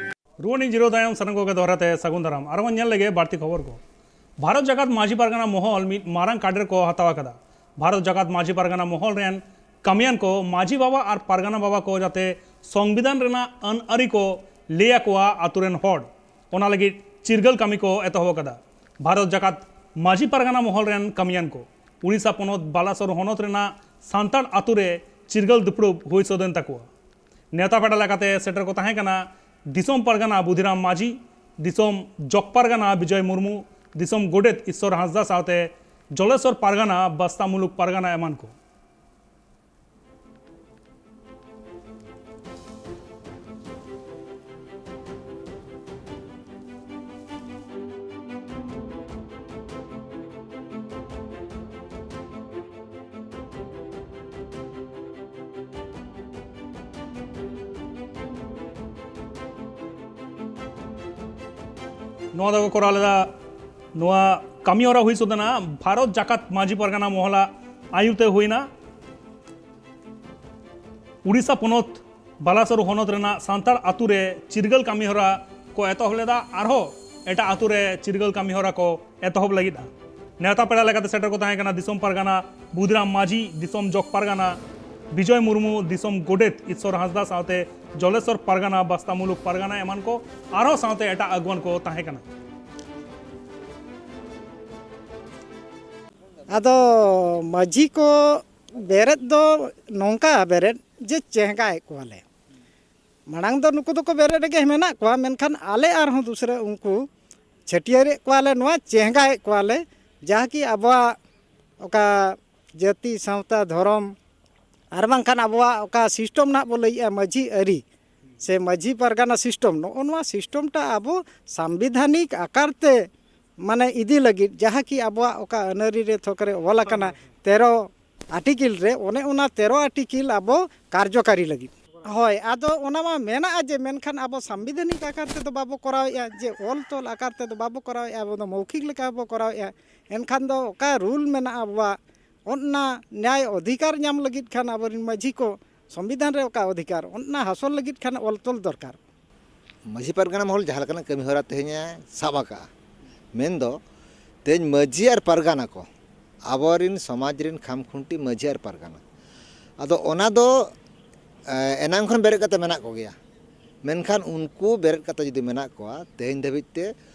ᱨᱩᱣᱟᱹᱲ ᱤᱧ ᱡᱤᱨᱟᱹᱣ ᱛᱟᱭᱚᱢ ᱥᱟᱱᱟᱢ ᱠᱚᱜᱮ ᱫᱚᱦᱲᱟ ᱛᱮ ᱥᱟᱹᱜᱩᱱ ᱫᱟᱨᱟᱢ᱾ ᱟᱨ ᱵᱚᱱ ᱧᱮᱞ ᱞᱮᱜᱮ ᱵᱟᱹᱲᱛᱤ ᱠᱷᱚᱵᱚᱨ ᱠᱚ᱾ ᱵᱷᱟᱨᱚᱛ ᱡᱟᱠᱟᱛ ᱢᱟᱹᱡᱷᱤ ᱯᱟᱨᱜᱟᱱᱟ ᱢᱚᱦᱚᱞ ᱢᱤᱫ ᱢᱟᱨᱟᱝ ᱠᱟᱰᱮᱨ ᱠᱚ ᱦᱟᱛᱟᱣ ᱟᱠᱟᱫᱟ᱾ ᱵᱷᱟᱨᱚᱛ ᱡᱟᱠᱟᱛ ᱢᱟᱹᱡᱷᱤ ᱯᱟᱨᱜᱟᱱᱟ ᱢᱚᱦᱚᱞ ᱨᱮᱱ ᱠᱟᱹᱢᱤᱭᱟᱱ ᱠᱚ ᱢᱟᱹᱡᱷᱤ ᱵᱟᱵᱟ ᱟᱨ ᱯᱟᱨᱜᱟᱱᱟ ᱵᱟᱵᱟ ᱠᱚ ᱡᱟᱛᱮ ᱥᱚᱝᱵᱤᱫᱷᱟᱱ ᱨᱮᱱᱟᱜ ᱟᱹᱱ ᱟᱹᱨᱤ ᱠᱚ ᱞᱟᱹᱭ ᱟᱠᱚᱣᱟ ᱟᱛᱳ ᱨᱮᱱ ᱦᱚᱲ᱾ ᱚᱱᱟ ᱞᱟᱹᱜᱤᱫ ᱪᱤᱨᱜᱟᱹᱞ ᱠᱟᱹᱢᱤ ᱠᱚ ᱮᱛᱚᱦᱚᱵ ᱟᱠᱟᱫᱟ ᱵᱷᱟᱨᱚᱛ ᱡᱟᱠᱟᱛ ᱢᱟᱹᱡᱷᱤ ᱯᱟᱨᱜᱟᱱᱟ ᱢᱚᱦᱚᱞ ᱨᱮᱱ ᱠᱟᱹᱢᱤᱭᱟᱱ ᱠᱚ᱾ ᱩᱲᱤᱥᱥᱟ ᱯᱚᱱᱚᱛ ᱵᱟᱞᱟᱥᱚᱨ ᱦᱚᱱᱚᱛ ᱨᱮᱱᱟᱜ ᱥᱟᱱᱛᱟᱲ ᱟᱛᱳ ᱨᱮ ᱪᱤᱨᱜᱟᱹᱞ ᱫᱩᱯᱲᱩᱵ ᱦᱩᱭ ᱥᱟᱹᱛ ᱮᱱ ᱛᱟᱠᱚᱣᱟ᱾ ᱱᱮᱣᱛᱟ ᱯᱮᱲᱟ ᱞᱮᱠᱟᱛᱮ ᱥᱮᱴᱮᱨ ᱠᱚ ᱛᱟᱦᱮᱸ ᱠᱟᱱᱟ ᱫᱤᱥᱚᱢ ᱯᱟᱨᱜᱟᱱᱟ ᱵᱩᱫᱷᱤᱨᱟᱢ ᱢᱟᱹᱡᱷᱤ, ᱫᱤᱥᱚᱢ ᱡᱚᱜᱽ ᱯᱟᱨᱜᱟᱱᱟ ᱵᱤᱡᱚᱭ ᱢᱩᱨᱢᱩ, ᱫᱤᱥᱚᱢ ᱜᱚᱰᱮᱛ ᱤᱥᱥᱚᱨ ᱦᱟᱸᱥᱫᱟ ᱥᱟᱶᱛᱮ ᱡᱚᱞᱮᱥᱚᱨ ᱯᱟᱨᱜᱟᱱᱟ, ᱵᱟᱥᱛᱟ ᱢᱩᱞᱩᱠ ᱯᱟᱨᱜᱟᱱᱟ ᱮᱢᱟᱱ ᱠᱚ᱾ ᱱᱚᱣᱟ ᱫᱚᱠᱚ ᱠᱚᱨᱟᱣ ᱞᱮᱫᱟ᱾ ᱱᱚᱣᱟ ᱠᱟᱹᱢᱤ ᱦᱚᱨᱟ ᱦᱩᱭ ᱥᱟᱹᱛ ᱮᱱᱟ ᱵᱷᱟᱨᱚᱛ ᱡᱟᱠᱟᱛ ᱢᱟᱹᱡᱷᱤ ᱯᱟᱨᱜᱟᱱᱟ ᱢᱚᱦᱚᱞᱟᱜ ᱟᱹᱭᱩᱨ ᱛᱮ ᱦᱩᱭᱱᱟ᱾ ᱩᱲᱤᱥᱥᱟ ᱯᱚᱱᱚᱛ ᱵᱟᱞᱟᱥᱚᱨ ᱦᱚᱱᱚᱛ ᱨᱮᱱᱟᱜ ᱥᱟᱱᱛᱟᱲ ᱟᱛᱳ ᱨᱮ ᱪᱤᱨᱜᱟᱹᱞ ᱠᱟᱹᱢᱤ ᱦᱚᱨᱟ ᱠᱚ ᱮᱛᱚᱦᱚᱵ ᱞᱮᱫᱟ᱾ ᱟᱨᱦᱚᱸ ᱮᱴᱟᱜ ᱟᱛᱳ ᱨᱮ ᱪᱤᱨᱜᱟᱹᱞ ᱠᱟᱹᱢᱤ ᱦᱚᱨᱟ ᱠᱚ ᱮᱛᱚᱦᱚᱵ ᱞᱟᱹᱜᱤᱫᱼᱟ᱾ ᱱᱮᱣᱛᱟ ᱯᱮᱲᱟ ᱞᱮᱠᱟᱛᱮ ᱥᱮᱴᱮᱨ ᱠᱚ ᱛᱟᱦᱮᱸ ᱠᱟᱱᱟ ᱫᱤᱥᱚᱢ ᱯᱟᱨᱜᱟᱱᱟ ᱵᱩᱫᱷᱤᱨᱟᱢ ᱢᱟᱹᱡᱷᱤ, ᱫᱤᱥᱚᱢ ᱡᱚᱜᱽ ᱯᱟᱨᱜᱟᱱᱟ ᱵᱤᱡᱚᱭ ᱢᱩᱨᱢᱩ, ᱫᱤᱥᱚᱢ ᱜᱚᱰᱮᱛ ᱤᱥᱥᱚᱨ ᱦᱟᱸᱥᱫᱟ ᱥᱟᱶᱛᱮ ᱡᱚᱞᱮᱥᱚᱨ ᱯᱟᱨᱜᱟᱱᱟ, ᱵᱟᱥᱛᱟ ᱢᱩᱞᱩᱠ ᱯᱟᱨᱜᱟᱱᱟ ᱮᱢᱟᱱ ᱠᱚ, ᱟᱨᱦᱚᱸ ᱥᱟᱶᱛᱮ ᱮᱴᱟᱜ ᱟᱹᱜᱩᱣᱟᱱ ᱠᱚ ᱛᱟᱦᱮᱸ ᱠᱟᱱᱟ᱾ ᱟᱫᱚ ᱢᱟᱹᱡᱷᱤ ᱠᱚ ᱵᱮᱨᱮᱫ ᱫᱚ ᱱᱚᱝᱠᱟ ᱵᱮᱨᱮᱫ ᱡᱮ ᱪᱮᱸᱜᱟᱭᱮᱫ ᱠᱚᱣᱟᱞᱮ᱾ ᱢᱟᱲᱟᱝ ᱫᱚ ᱱᱩᱠᱩ ᱫᱚᱠᱚ ᱵᱮᱨᱮᱫ ᱨᱮᱜᱮ ᱢᱮᱱᱟᱜ ᱠᱚᱣᱟ, ᱢᱮᱱᱠᱷᱟᱱ ᱟᱞᱮ ᱟᱨᱦᱚᱸ ᱫᱩᱥᱨᱟᱹ ᱩᱱᱠᱩ ᱪᱷᱟᱹᱴᱭᱟᱹᱨᱮᱫ ᱠᱚᱣᱟᱞᱮ, ᱱᱚᱣᱟ ᱪᱮᱸᱜᱟᱭᱮᱫ ᱠᱚᱣᱟᱞᱮ, ᱡᱟᱦᱟᱸ ᱠᱤ ᱟᱵᱚᱣᱟᱜ ᱚᱠᱟ ᱡᱟᱹᱛᱤ, ᱥᱟᱶᱛᱟ, ᱫᱷᱚᱨᱚᱢ ᱟᱨ ᱵᱟᱝᱠᱷᱟᱱ ᱟᱵᱚᱣᱟᱜ ᱚᱠᱟ system ᱱᱟᱦᱟᱜ ᱵᱚ ᱞᱟᱹᱭᱮᱜᱼᱟ, ᱢᱟᱹᱡᱷᱤ ᱟᱹᱨᱤ ᱥᱮ ᱢᱟᱹᱡᱷᱤ ᱯᱟᱨᱜᱟᱱᱟ system, ᱱᱚᱜᱼᱚ ᱱᱚᱣᱟ system ᱴᱟ ᱟᱵᱚ ᱥᱟᱝᱵᱤᱫᱷᱟᱱᱤᱠ ᱟᱠᱟᱨ ᱛᱮ ᱢᱟᱱᱮ ᱤᱫᱤ ᱞᱟᱹᱜᱤᱫ, ᱡᱟᱦᱟᱸ ᱠᱤ ᱟᱵᱚᱣᱟᱜ ᱚᱠᱟ ᱟᱹᱱᱟᱹᱨᱤ ᱨᱮ ᱛᱷᱚᱠ ᱨᱮ ᱚᱞ ᱟᱠᱟᱱᱟ ᱛᱮᱨᱚ article ᱨᱮ, ᱚᱱᱮ ᱚᱱᱟ ᱛᱮᱨᱚ article ᱟᱵᱚ ᱠᱟᱨᱡᱚᱠᱟᱨᱤ ᱞᱟᱹᱜᱤᱫ᱾ ᱦᱳᱭ, ᱟᱫᱚ ᱚᱱᱟ ᱢᱟ ᱢᱮᱱᱟᱜᱼᱟ ᱡᱮ, ᱢᱮᱱᱠᱷᱟᱱ ᱟᱵᱚ ᱥᱟᱝᱵᱤᱫᱷᱟᱱᱤᱠ ᱟᱠᱟᱨ ᱛᱮᱫᱚ ᱵᱟᱵᱚ ᱠᱚᱨᱟᱣᱮᱫᱼᱟ, ᱡᱮ ᱚᱞ ᱛᱚᱞ ᱟᱠᱟᱨ ᱛᱮᱫᱚ ᱵᱟᱵᱚ ᱠᱚᱨᱟᱣᱮᱫᱼᱟ, ᱟᱵᱚ ᱫᱚ ᱢᱳᱣᱠᱷᱤᱠ ᱞᱮᱠᱟ ᱵᱚ ᱠᱚᱨᱟᱣᱮᱫᱼᱟ᱾ ᱮᱱᱠᱷᱟᱱ ᱫᱚ ᱚᱠᱟ rule ᱢᱮᱱᱟᱜᱼᱟ ᱟᱵᱚᱣᱟᱜ, ᱚᱱᱟ ᱱᱮᱭᱟᱭ ᱚᱫᱷᱤᱠᱟᱨ ᱧᱟᱢ ᱞᱟᱹᱜᱤᱫ ᱠᱷᱟᱱ ᱟᱵᱚᱨᱮᱱ ᱢᱟᱹᱡᱷᱤ ᱠᱚ ᱥᱚᱝᱵᱤᱫᱷᱟᱱ ᱨᱮ ᱚᱠᱟ ᱚᱫᱷᱤᱠᱟᱨ, ᱚᱱᱟ ᱦᱟᱥᱚᱞ ᱞᱟᱹᱜᱤᱫ ᱠᱷᱟᱱ ᱚᱞ ᱛᱚᱞ ᱫᱚᱨᱠᱟᱨ᱾ ᱢᱟᱹᱡᱷᱤ ᱯᱟᱨᱜᱟᱱᱟ ᱢᱚᱦᱚᱞ ᱡᱟᱦᱟᱸ ᱞᱮᱠᱟᱱᱟᱜ ᱠᱟᱹᱢᱤ ᱦᱚᱨᱟ ᱛᱮᱦᱮᱧᱮ ᱥᱟᱵ ᱟᱠᱟᱫᱼᱟ, ᱢᱮᱱᱫᱚ ᱛᱮᱦᱮᱧ ᱢᱟᱹᱡᱷᱤ ᱟᱨ ᱯᱟᱨᱜᱟᱱᱟ ᱠᱚ ᱟᱵᱚᱨᱮᱱ ᱥᱚᱢᱟᱡᱽ ᱨᱮᱱ ᱠᱷᱟᱢᱠᱷᱩᱱᱴᱤ ᱢᱟᱹᱡᱷᱤ ᱟᱨ ᱯᱟᱨᱜᱟᱱᱟ᱾ ᱟᱫᱚ ᱚᱱᱟ ᱫᱚ, ᱮ, ᱮᱱᱟᱝ ᱠᱷᱚᱱ ᱵᱮᱨᱮᱫ ᱠᱟᱛᱮ ᱢᱮᱱᱟᱜ ᱠᱚᱜᱮᱭᱟ᱾ ᱢᱮᱱᱠᱷᱟᱱ ᱩᱱᱠᱩ ᱵᱮᱨᱮᱫ ᱠᱟᱛᱮ ᱡᱩᱫᱤ ᱢᱮᱱᱟᱜ ᱠᱚᱣᱟ, ᱛᱮᱦᱮᱧ ᱫᱷᱟᱹᱵᱤᱡ ᱛᱮ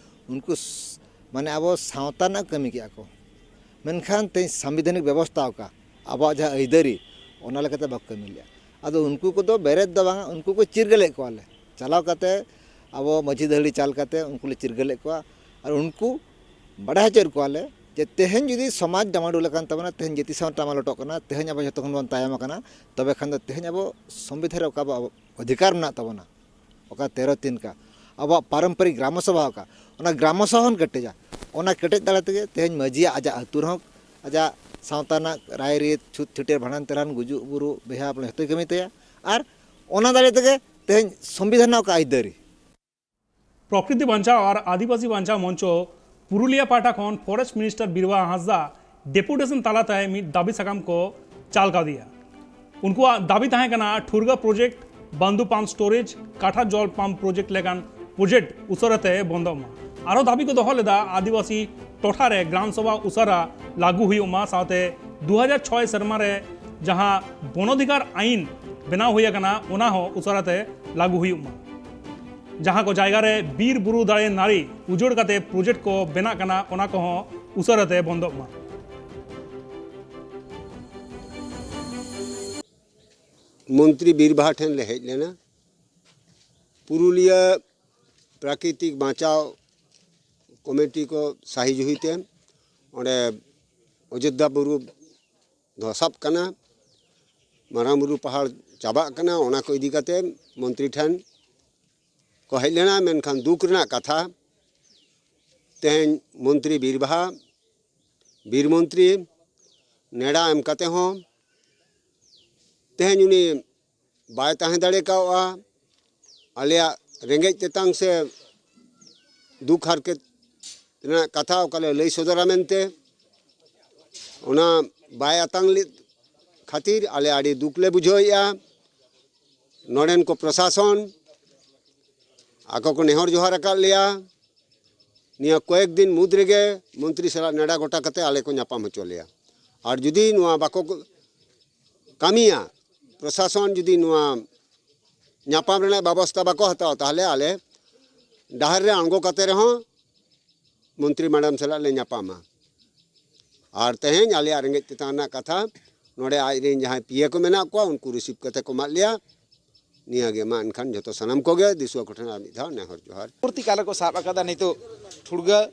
ᱩᱱᱠᱩ ᱥ-, ᱢᱟᱱᱮ ᱟᱵᱚ ᱥᱟᱶᱛᱟ ᱨᱮᱱᱟᱜ ᱠᱟᱹᱢᱤ ᱠᱮᱜᱼᱟ ᱠᱚ᱾ ᱢᱮᱱᱠᱷᱟᱱ ᱛᱮᱦᱮᱧ ᱥᱟᱝᱵᱤᱫᱷᱟᱱᱤᱠ ᱵᱮᱵᱚᱥᱛᱷᱟ ᱚᱠᱟ, ᱟᱵᱚᱣᱟᱜ ᱡᱟᱦᱟᱸ ᱟᱹᱭᱫᱟᱹᱨᱤ, ᱚᱱᱟ ᱞᱮᱠᱟᱛᱮ ᱵᱟᱠᱚ ᱠᱟᱹᱢᱤ ᱞᱮᱜᱼᱟ᱾ ᱟᱫᱚ ᱩᱱᱠᱩ ᱠᱚᱫᱚ ᱵᱮᱨᱮᱫ ᱫᱚ ᱵᱟᱝᱟ, ᱩᱱᱠᱩ ᱠᱚ ᱪᱤᱨᱜᱟᱹᱞᱮᱫ ᱠᱚᱣᱟᱞᱮ᱾ ᱪᱟᱞᱟᱣ ᱠᱟᱛᱮ ᱟᱵᱚ ᱢᱟᱹᱡᱷᱤ ᱫᱟᱹᱦᱲᱤ ᱪᱟᱞ ᱠᱟᱛᱮ ᱩᱱᱠᱩ ᱞᱮ ᱪᱤᱨᱜᱟᱹᱞᱮᱫ ᱠᱚᱣᱟ᱾ ᱟᱨ ᱩᱱᱠᱩ ᱵᱟᱰᱟᱭ ᱦᱚᱪᱚᱭᱮᱫ ᱠᱚᱣᱟᱞᱮ ᱡᱮ ᱛᱮᱦᱮᱧ ᱡᱩᱫᱤ ᱥᱚᱢᱟᱡᱽ ᱰᱟᱢᱟᱰᱳᱞ ᱟᱠᱟᱱ ᱛᱟᱵᱚᱱᱟ, ᱛᱮᱦᱮᱧ ᱡᱟᱹᱛᱤ ᱥᱟᱶ ᱴᱟᱢᱟᱞᱚᱴᱚᱜ ᱠᱟᱱᱟ, ᱛᱮᱦᱮᱧ ᱟᱵᱚ ᱡᱚᱛᱚ ᱠᱷᱚᱱ ᱵᱚᱱ ᱛᱟᱭᱚᱢ ᱟᱠᱟᱱᱟ, ᱛᱚᱵᱮ ᱠᱷᱟᱱ ᱫᱚ ᱛᱮᱦᱮᱧ ᱟᱵᱚ ᱥᱚᱝᱵᱤᱫᱷᱟᱱ ᱨᱮ ᱚᱠᱟ ᱟᱵᱚ ᱚᱫᱷᱤᱠᱟᱨ ᱢᱮᱱᱟᱜ ᱛᱟᱵᱚᱱᱟ, ᱚᱠᱟ ᱛᱮᱨᱚ ᱛᱤᱱ ᱠᱟ, ᱟᱵᱚᱣᱟᱜ ᱯᱟᱨᱚᱢᱯᱚᱨᱤᱠ ᱜᱨᱟᱢᱚ ᱥᱚᱵᱷᱟ ᱚᱠᱟ, ᱚᱱᱟ ᱜᱨᱟᱢᱚ ᱥᱚᱵᱷᱟ ᱦᱚᱸ ᱠᱮᱴᱮᱡᱟ᱾ ᱚᱱᱟ ᱠᱮᱴᱮᱡ ᱫᱟᱲᱮ ᱛᱮᱜᱮ ᱛᱮᱦᱮᱧ ᱢᱟᱹᱡᱷᱤᱭᱟᱜ ᱟᱡᱟᱜ ᱟᱹᱛᱩ ᱨᱮᱦᱚᱸ ᱟᱡᱟᱜ ᱥᱟᱶᱛᱟ ᱨᱮᱱᱟᱜ ᱨᱟᱭᱨᱤᱛ, ᱪᱷᱩᱛ ᱪᱷᱟᱹᱴᱭᱟᱹᱨ, ᱵᱷᱟᱸᱰᱟᱱ ᱛᱮᱨᱟᱱ, ᱜᱩᱡᱩᱜ ᱵᱩᱨᱩᱜ, ᱵᱤᱦᱟ ᱵᱟᱯᱞᱟ ᱡᱷᱚᱛᱚᱭ ᱠᱟᱹᱢᱤ ᱛᱟᱭᱟ᱾ ᱟᱨ ᱚᱱᱟ ᱫᱟᱲᱮ ᱛᱮᱜᱮ ᱛᱮᱦᱮᱧ ᱥᱚᱝᱵᱤᱫᱷᱟᱱ ᱨᱮᱱᱟᱜ ᱚᱠᱟ ᱟᱹᱭᱫᱟᱹᱨᱤ᱾ ᱯᱨᱚᱠᱨᱤᱛᱤ ᱵᱟᱧᱪᱟᱣ ᱟᱨ ᱟᱹᱫᱤᱵᱟᱹᱥᱤ ᱵᱟᱧᱪᱟᱣ ᱢᱚᱧᱪᱚ ᱯᱩᱨᱩᱞᱤᱭᱟᱹ ᱯᱟᱦᱴᱟ ᱠᱷᱚᱱ forest minister Birbaha Hansda deputation ᱛᱟᱞᱟᱛᱮ ᱢᱤᱫ ᱫᱟᱹᱵᱤ ᱥᱟᱠᱟᱢ ᱠᱚ ᱪᱟᱞ ᱠᱟᱣᱫᱮᱭᱟ᱾ ᱩᱱᱠᱩᱣᱟᱜ ᱫᱟᱹᱵᱤ ᱛᱟᱦᱮᱸ ᱠᱟᱱᱟ ᱴᱷᱩᱨᱜᱟ ᱯᱨᱚᱡᱮᱠᱴ, ᱵᱟᱱᱫᱩ ᱯᱟᱢᱯ ᱥᱴᱳᱨᱮᱡᱽ, ᱠᱟᱴᱷᱟ ᱡᱚᱞ ᱯᱟᱢᱯ ᱯᱨᱚᱡᱮᱠᱴ ᱞᱮᱠᱟᱱ ᱯᱨᱚᱡᱮᱠᱴ ᱩᱥᱟᱹᱨᱟᱛᱮ ᱵᱚᱱᱫᱚᱜ ᱢᱟ᱾ ᱟᱨᱦᱚᱸ ᱫᱟᱹᱵᱤ ᱠᱚ ᱫᱚᱦᱚ ᱞᱮᱫᱟ ᱟᱹᱫᱤᱵᱟᱹᱥᱤ ᱴᱚᱴᱷᱟ ᱨᱮ ᱜᱨᱟᱢ ᱥᱚᱵᱷᱟ ᱩᱥᱟᱹᱨᱟ ᱞᱟᱹᱜᱩ ᱦᱩᱭᱩᱜ ᱢᱟ, ᱥᱟᱶᱛᱮ ᱫᱩ ᱦᱟᱡᱟᱨ ᱪᱷᱚᱭ ᱥᱮᱨᱢᱟ ᱨᱮ ᱡᱟᱦᱟᱸ ᱵᱚᱱᱚᱫᱷᱤᱠᱟᱨ ᱟᱭᱤᱱ ᱵᱮᱱᱟᱣ ᱦᱩᱭ ᱟᱠᱟᱱᱟ, ᱚᱱᱟ ᱦᱚᱸ ᱩᱥᱟᱹᱨᱟᱛᱮ ᱞᱟᱹᱜᱩ ᱦᱩᱭᱩᱜ ᱢᱟ᱾ ᱡᱟᱦᱟᱸ ᱠᱚ ᱡᱟᱭᱜᱟ ᱨᱮ ᱵᱤᱨ ᱵᱩᱨᱩ ᱫᱟᱨᱮ ᱱᱟᱹᱲᱤ ᱩᱡᱟᱹᱲ ᱠᱟᱛᱮ ᱯᱨᱚᱡᱮᱠᱴ ᱠᱚ ᱵᱮᱱᱟᱜ ᱠᱟᱱᱟ, ᱚᱱᱟ ᱠᱚᱦᱚᱸ ᱩᱥᱟᱹᱨᱟᱛᱮ ᱵᱚᱱᱫᱚᱜ ᱢᱟ᱾ ᱢᱚᱱᱛᱨᱤ ᱵᱤᱨᱵᱟᱦᱟ ᱴᱷᱮᱱ ᱞᱮ ᱦᱮᱡ ᱞᱮᱱᱟ᱾ ᱯᱩᱨᱩᱞᱤᱭᱟᱹ ᱯᱨᱟᱠᱨᱤᱛᱤᱠ ᱵᱟᱧᱪᱟᱣ ᱠᱚᱢᱤᱴᱤ ᱠᱚ ᱥᱟᱹᱦᱤ ᱡᱩᱦᱤᱛᱮ ᱚᱸᱰᱮ ᱚᱡᱳᱫᱽᱫᱷᱟ ᱵᱩᱨᱩ ᱫᱷᱚᱥᱟᱵ ᱠᱟᱱᱟ, ᱢᱟᱨᱟᱝ ᱵᱩᱨᱩ ᱯᱟᱦᱟᱲ ᱪᱟᱵᱟᱜ ᱠᱟᱱᱟ, ᱚᱱᱟ ᱠᱚ ᱤᱫᱤ ᱠᱟᱛᱮ ᱢᱚᱱᱛᱨᱤ ᱴᱷᱮᱱ ᱠᱚ ᱦᱮᱡ ᱞᱮᱱᱟ᱾ ᱢᱮᱱᱠᱷᱟᱱ ᱫᱩᱠ ᱨᱮᱱᱟᱜ ᱠᱟᱛᱷᱟ, ᱛᱮᱦᱮᱧ ᱢᱚᱱᱛᱨᱤ ᱵᱤᱨᱵᱟᱦᱟ, ᱵᱤᱨ ᱢᱚᱱᱛᱨᱤ, ᱱᱮᱰᱟ ᱮᱢ ᱠᱟᱛᱮ ᱦᱚᱸ ᱛᱮᱦᱮᱧ ᱩᱱᱤ ᱵᱟᱭ ᱛᱟᱦᱮᱸ ᱫᱟᱲᱮ ᱠᱟᱣᱜᱼᱟ᱾ ᱟᱞᱮᱭᱟᱜ ᱨᱮᱸᱜᱮᱡ ᱛᱮᱛᱟᱝ ᱥᱮ ᱫᱩᱠ ᱦᱟᱨᱠᱮᱛ ᱨᱮᱱᱟᱜ ᱠᱟᱛᱷᱟ ᱚᱠᱟᱞᱮ ᱞᱟᱹᱭ ᱥᱚᱫᱚᱨᱟ ᱢᱮᱱᱛᱮ, ᱚᱱᱟ ᱵᱟᱭ ᱟᱛᱟᱝ ᱞᱮᱫ ᱠᱷᱟᱹᱛᱤᱨ ᱟᱞᱮ ᱟᱹᱰᱤ ᱫᱩᱠ ᱞᱮ ᱵᱩᱡᱷᱟᱹᱣᱮᱫᱼᱟ᱾ ᱱᱚᱰᱮᱱ ᱠᱚ ᱯᱨᱚᱥᱟᱥᱚᱱ ᱟᱠᱚ ᱠᱚ ᱱᱮᱦᱚᱨ ᱡᱚᱦᱟᱨ ᱟᱠᱟᱫ ᱞᱮᱭᱟ, ᱱᱤᱭᱟᱹ ᱠᱚᱭᱮᱠ ᱫᱤᱱ ᱢᱩᱫᱽ ᱨᱮᱜᱮ ᱢᱚᱱᱛᱨᱤ ᱥᱟᱞᱟᱜ ᱱᱮᱰᱟ ᱜᱚᱴᱟ ᱠᱟᱛᱮ ᱟᱞᱮ ᱠᱚ ᱧᱟᱯᱟᱢ ᱦᱚᱪᱚ ᱞᱮᱭᱟ᱾ ᱟᱨ ᱡᱩᱫᱤ ᱱᱚᱣᱟ ᱵᱟᱠᱚ ᱠᱟᱹᱢᱤᱭᱟ, ᱯᱨᱚᱥᱟᱥᱚᱱ ᱡᱩᱫᱤ ᱱᱚᱣᱟ ᱧᱟᱯᱟᱢ ᱨᱮᱱᱟᱜ ᱵᱮᱵᱚᱥᱛᱷᱟ ᱵᱟᱠᱚ ᱦᱟᱛᱟᱣᱟ, ᱛᱟᱦᱚᱞᱮ ᱟᱞᱮ ᱰᱟᱦᱟᱨ ᱨᱮ ᱟᱬᱜᱚ ᱠᱟᱛᱮ ᱨᱮᱦᱚᱸ ᱢᱚᱱᱛᱨᱤ ᱢᱮᱰᱟᱢ ᱥᱟᱞᱟᱜ ᱞᱮ ᱧᱟᱯᱟᱢᱟ᱾ ᱟᱨ ᱛᱮᱦᱮᱧ ᱟᱞᱮᱭᱟᱜ ᱨᱮᱸᱜᱮᱡ ᱛᱮᱛᱟᱝ ᱨᱮᱱᱟᱜ ᱠᱟᱛᱷᱟ, ᱱᱚᱰᱮ ᱟᱡ ᱨᱮᱱ ᱡᱟᱦᱟᱸᱭ ᱯᱤᱭᱮ ᱠᱚ ᱢᱮᱱᱟᱜ ᱠᱚᱣᱟ, ᱩᱱᱠᱩ ᱨᱤᱥᱤᱵᱷ ᱠᱟᱛᱮ ᱠᱚ ᱮᱢᱟᱫ ᱞᱮᱭᱟ᱾ ᱱᱤᱭᱟᱹ ᱜᱮ ᱢᱟ ᱮᱱᱠᱷᱟᱱ ᱡᱷᱚᱛᱚ ᱥᱟᱱᱟᱢ ᱠᱚᱜᱮ ᱫᱤᱥᱩᱣᱟᱹ ᱠᱚᱴᱷᱮᱱ ᱟᱨ ᱢᱤᱫ ᱫᱷᱟᱣ ᱱᱮᱦᱚᱨ ᱡᱚᱦᱟᱨ᱾ ᱯᱚᱨᱚᱵᱚᱨᱛᱤ ᱠᱟᱞ ᱨᱮᱠᱚ ᱥᱟᱵ ᱟᱠᱟᱫᱟ ᱱᱤᱛᱚᱜ ᱴᱷᱩᱲᱜᱟᱹ,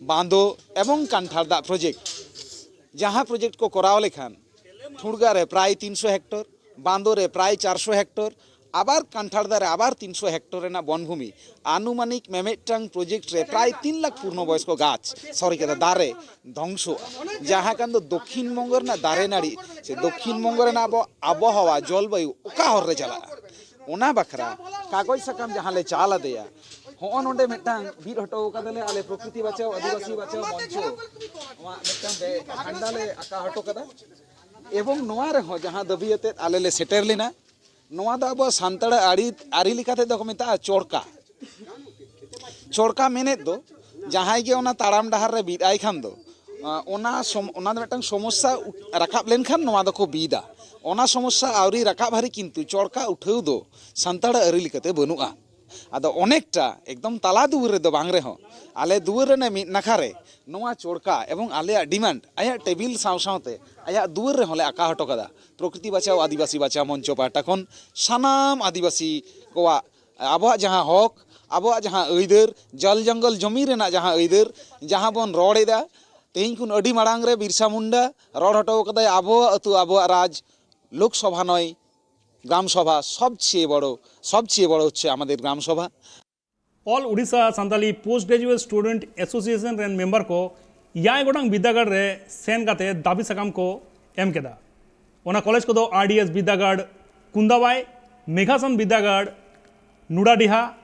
ᱵᱟᱸᱫᱳ ᱮᱵᱚᱝ ᱠᱟᱱᱴᱷᱟᱲ ᱫᱟᱜ ᱯᱨᱚᱡᱮᱠᱴ᱾ ᱡᱟᱦᱟᱸ ᱯᱨᱚᱡᱮᱠᱴ ᱠᱚ ᱠᱚᱨᱟᱣ ᱞᱮᱠᱷᱟᱱ ᱴᱷᱩᱲᱜᱟ ᱨᱮ ᱯᱨᱟᱭ ᱛᱤᱱᱥᱚ ᱦᱮᱠᱴᱚᱨ, ᱵᱟᱸᱫᱳ ᱨᱮ ᱯᱨᱟᱭ ᱪᱟᱨᱥᱚ ᱦᱮᱠᱴᱚᱨ, ᱟᱵᱟᱨ ᱠᱟᱱᱴᱷᱟᱲ ᱫᱟᱨᱮ ᱟᱵᱟᱨ ᱛᱤᱱᱥᱚ ᱦᱮᱠᱴᱚᱨ ᱨᱮᱱᱟᱜ ᱵᱚᱱᱵᱷᱩᱢᱤ, ᱟᱱᱩᱢᱟᱱᱤᱠ ᱢᱤᱢᱤᱫᱴᱟᱝ ᱯᱨᱚᱡᱮᱠᱴ ᱨᱮ ᱯᱨᱟᱭ ᱛᱤᱱ ᱞᱟᱠᱷ ᱯᱩᱨᱱᱚ ᱵᱚᱭᱚᱥᱠᱚ ᱜᱟᱪᱷ, ᱥᱚᱨᱤ ᱠᱟᱛᱷᱟ, ᱫᱟᱨᱮ ᱫᱷᱚᱝᱥᱚᱜᱼᱟ᱾ ᱡᱟᱦᱟᱸ ᱠᱟᱱ ᱫᱚ ᱫᱚᱠᱠᱷᱤᱱ ᱵᱚᱝᱜᱚ ᱨᱮᱱᱟᱜ ᱫᱟᱨᱮ ᱱᱟᱹᱲᱤ ᱥᱮ ᱫᱚᱠᱠᱷᱤᱱ ᱵᱚᱝᱜᱚ ᱨᱮᱱᱟᱜ ᱟᱵᱚ ᱟᱵᱚᱦᱟᱣᱟ, ᱡᱚᱞᱵᱟᱭᱩ ᱚᱠᱟ ᱦᱚᱨ ᱨᱮ ᱪᱟᱞᱟᱜᱼᱟ, ᱚᱱᱟ ᱵᱟᱠᱷᱨᱟ ᱠᱟᱜᱚᱡᱽ ᱥᱟᱠᱟᱢ ᱡᱟᱦᱟᱸ ᱞᱮ ᱪᱟᱞ ᱟᱫᱮᱭᱟ, ᱦᱚᱸᱜᱼᱚ ᱱᱚᱰᱮ ᱢᱤᱫᱴᱟᱝ ᱵᱤᱫ ᱦᱚᱴᱚ ᱠᱟᱫᱟᱞᱮ ᱟᱞᱮ ᱯᱨᱚᱠᱨᱤᱛᱤ ᱵᱟᱪᱟᱣ, ᱟᱹᱫᱤᱵᱟᱹᱥᱤ ᱵᱟᱪᱟᱣ ᱢᱚᱧᱪᱚ᱾ ᱱᱚᱣᱟ ᱢᱤᱫᱴᱟᱝ ᱵᱮ-, ᱡᱷᱟᱱᱰᱟ ᱞᱮ ᱟᱠᱟ ᱦᱚᱴᱚ ᱠᱟᱫᱟ᱾ ᱮᱵᱚᱝ ᱱᱚᱣᱟ ᱨᱮᱦᱚᱸ ᱡᱟᱦᱟᱸ ᱫᱟᱹᱵᱤ ᱟᱛᱮᱫ ᱟᱞᱮ ᱞᱮ ᱥᱮᱴᱮᱨ ᱞᱮᱱᱟ, ᱱᱚᱣᱟ ᱫᱚ ᱟᱵᱚᱣᱟᱜ ᱥᱟᱱᱛᱟᱲ ᱟᱹᱨᱤ, ᱟᱹᱨᱤ ᱞᱮᱠᱟ ᱛᱮᱫᱚ ᱠᱚ ᱢᱮᱛᱟᱜᱼᱟ ᱪᱚᱲᱠᱟ᱾ ᱪᱚᱲᱠᱟ ᱢᱮᱱᱮᱫ ᱫᱚ ᱡᱟᱦᱟᱸᱭ ᱜᱮ ᱚᱱᱟ ᱛᱟᱲᱟᱢ ᱰᱟᱦᱟᱨ ᱨᱮ ᱵᱤᱫ ᱟᱭ ᱠᱷᱟᱱ ᱫᱚ, ᱟᱸ, ᱚᱱᱟ ᱥᱚᱢ-, ᱚᱱᱟ ᱫᱚ ᱢᱤᱫᱴᱟᱝ ᱥᱚᱢᱚᱥᱥᱟ ᱩ-, ᱨᱟᱠᱟᱵ ᱞᱮᱱᱠᱷᱟᱱ ᱱᱚᱣᱟ ᱫᱚᱠᱚ ᱵᱤᱫᱟ᱾ ᱚᱱᱟ ᱥᱚᱢᱚᱥᱥᱟ ᱟᱹᱣᱨᱤ ᱨᱟᱠᱟᱵ ᱦᱟᱹᱨᱤᱡ ᱠᱤᱱᱛᱩ ᱪᱚᱲᱠᱟ ᱩᱴᱷᱟᱹᱣ ᱫᱚ ᱥᱟᱱᱛᱟᱲ ᱟᱹᱨᱤ ᱞᱮᱠᱟᱛᱮ ᱵᱟᱹᱱᱩᱜᱼᱟ᱾ ᱟᱫᱚ ᱚᱱᱮᱠᱴᱟ ᱮᱠᱫᱚᱢ ᱛᱟᱞᱟ ᱫᱩᱣᱟᱹᱨ ᱨᱮᱫᱚ ᱵᱟᱝ ᱨᱮᱦᱚᱸ, ᱟᱞᱮ ᱫᱩᱣᱟᱹᱨ ᱨᱮᱱᱟᱜ ᱢᱤᱫ ᱱᱟᱠᱷᱟ ᱨᱮ ᱱᱚᱣᱟ ᱪᱚᱲᱠᱟ ᱮᱵᱚᱝ ᱟᱞᱮᱭᱟᱜ ᱰᱤᱢᱟᱱᱰ ᱟᱭᱟᱜ ᱴᱮᱵᱤᱞ ᱥᱟᱶ ᱥᱟᱶᱛᱮ ᱟᱭᱟᱜ ᱫᱩᱣᱟᱹᱨ ᱨᱮᱦᱚᱸ ᱞᱮ ᱟᱠᱟ ᱦᱚᱴᱚ ᱠᱟᱫᱟ᱾ ᱯᱨᱚᱠᱨᱤᱛᱤ ᱵᱟᱪᱟᱣ ᱟᱹᱫᱤᱵᱟᱹᱥᱤ ᱵᱟᱪᱟᱣ ᱢᱚᱧᱪᱚ ᱯᱟᱦᱴᱟ ᱠᱷᱚᱱ ᱥᱟᱱᱟᱢ ᱟᱹᱫᱤᱵᱟᱹᱥᱤ ᱠᱚᱣᱟᱜ ᱟᱵᱚᱣᱟᱜ ᱡᱟᱦᱟᱸ ᱦᱚᱠ, ᱟᱵᱚᱣᱟᱜ ᱡᱟᱦᱟᱸ ᱟᱹᱭᱫᱟᱹᱨ, ᱡᱚᱞ ᱡᱚᱝᱜᱚᱞ ᱡᱚᱢᱤ ᱨᱮᱱᱟᱜ ᱡᱟᱦᱟᱸ ᱟᱹᱭᱫᱟᱹᱨ, ᱡᱟᱦᱟᱸ ᱵᱚᱱ ᱨᱚᱲ ᱮᱫᱟ, ᱛᱮᱦᱮᱧ ᱠᱷᱚᱱ ᱟᱹᱰᱤ ᱢᱟᱲᱟᱝ ᱨᱮ ᱵᱤᱨᱥᱟ ᱢᱩᱱᱰᱟ ᱨᱚᱲ ᱦᱚᱴᱚ ᱠᱟᱫᱟᱭ, ᱟᱵᱚᱣᱟᱜ ᱟᱹᱛᱩ, ᱟᱵᱚᱣᱟᱜ ᱨᱟᱡᱽ, ᱞᱳᱠᱥᱚᱵᱷᱟ ᱱᱚᱭ, ᱜᱨᱟᱢ ᱥᱚᱵᱷᱟ, ᱥᱚᱵᱪᱮᱭᱮ ᱵᱚᱲᱚ, ᱥᱚᱵᱪᱮᱭᱮ ᱵᱚᱲᱚ ᱦᱚᱪᱪᱷᱮ ᱟᱢᱟᱫᱮᱨ gram sabha. All Odisha Santali Post Graduate Student Association ᱨᱮᱱ ᱢᱮᱢᱵᱟᱨ ᱠᱚ ᱮᱭᱟᱭ ᱜᱚᱴᱟᱝ ᱵᱤᱨᱫᱟᱹᱜᱟᱲ ᱨᱮ ᱥᱮᱱ ᱠᱟᱛᱮ ᱫᱟᱹᱵᱤ ᱥᱟᱠᱟᱢ ᱠᱚ ᱮᱢ ᱠᱮᱫᱟ᱾ ᱚᱱᱟ ᱠᱚᱞᱮᱡᱽ ᱠᱚᱫᱚ ᱟᱨ ᱰᱤ ᱮᱥ ᱵᱤᱨᱫᱟᱹᱜᱟᱲ ᱠᱩᱱᱫᱟᱵᱟᱭ, ᱢᱮᱜᱷᱟᱥᱚᱱ ᱵᱤᱨᱫᱟᱹᱜᱟᱲ ᱱᱩᱰᱟᱰᱤᱦᱟ,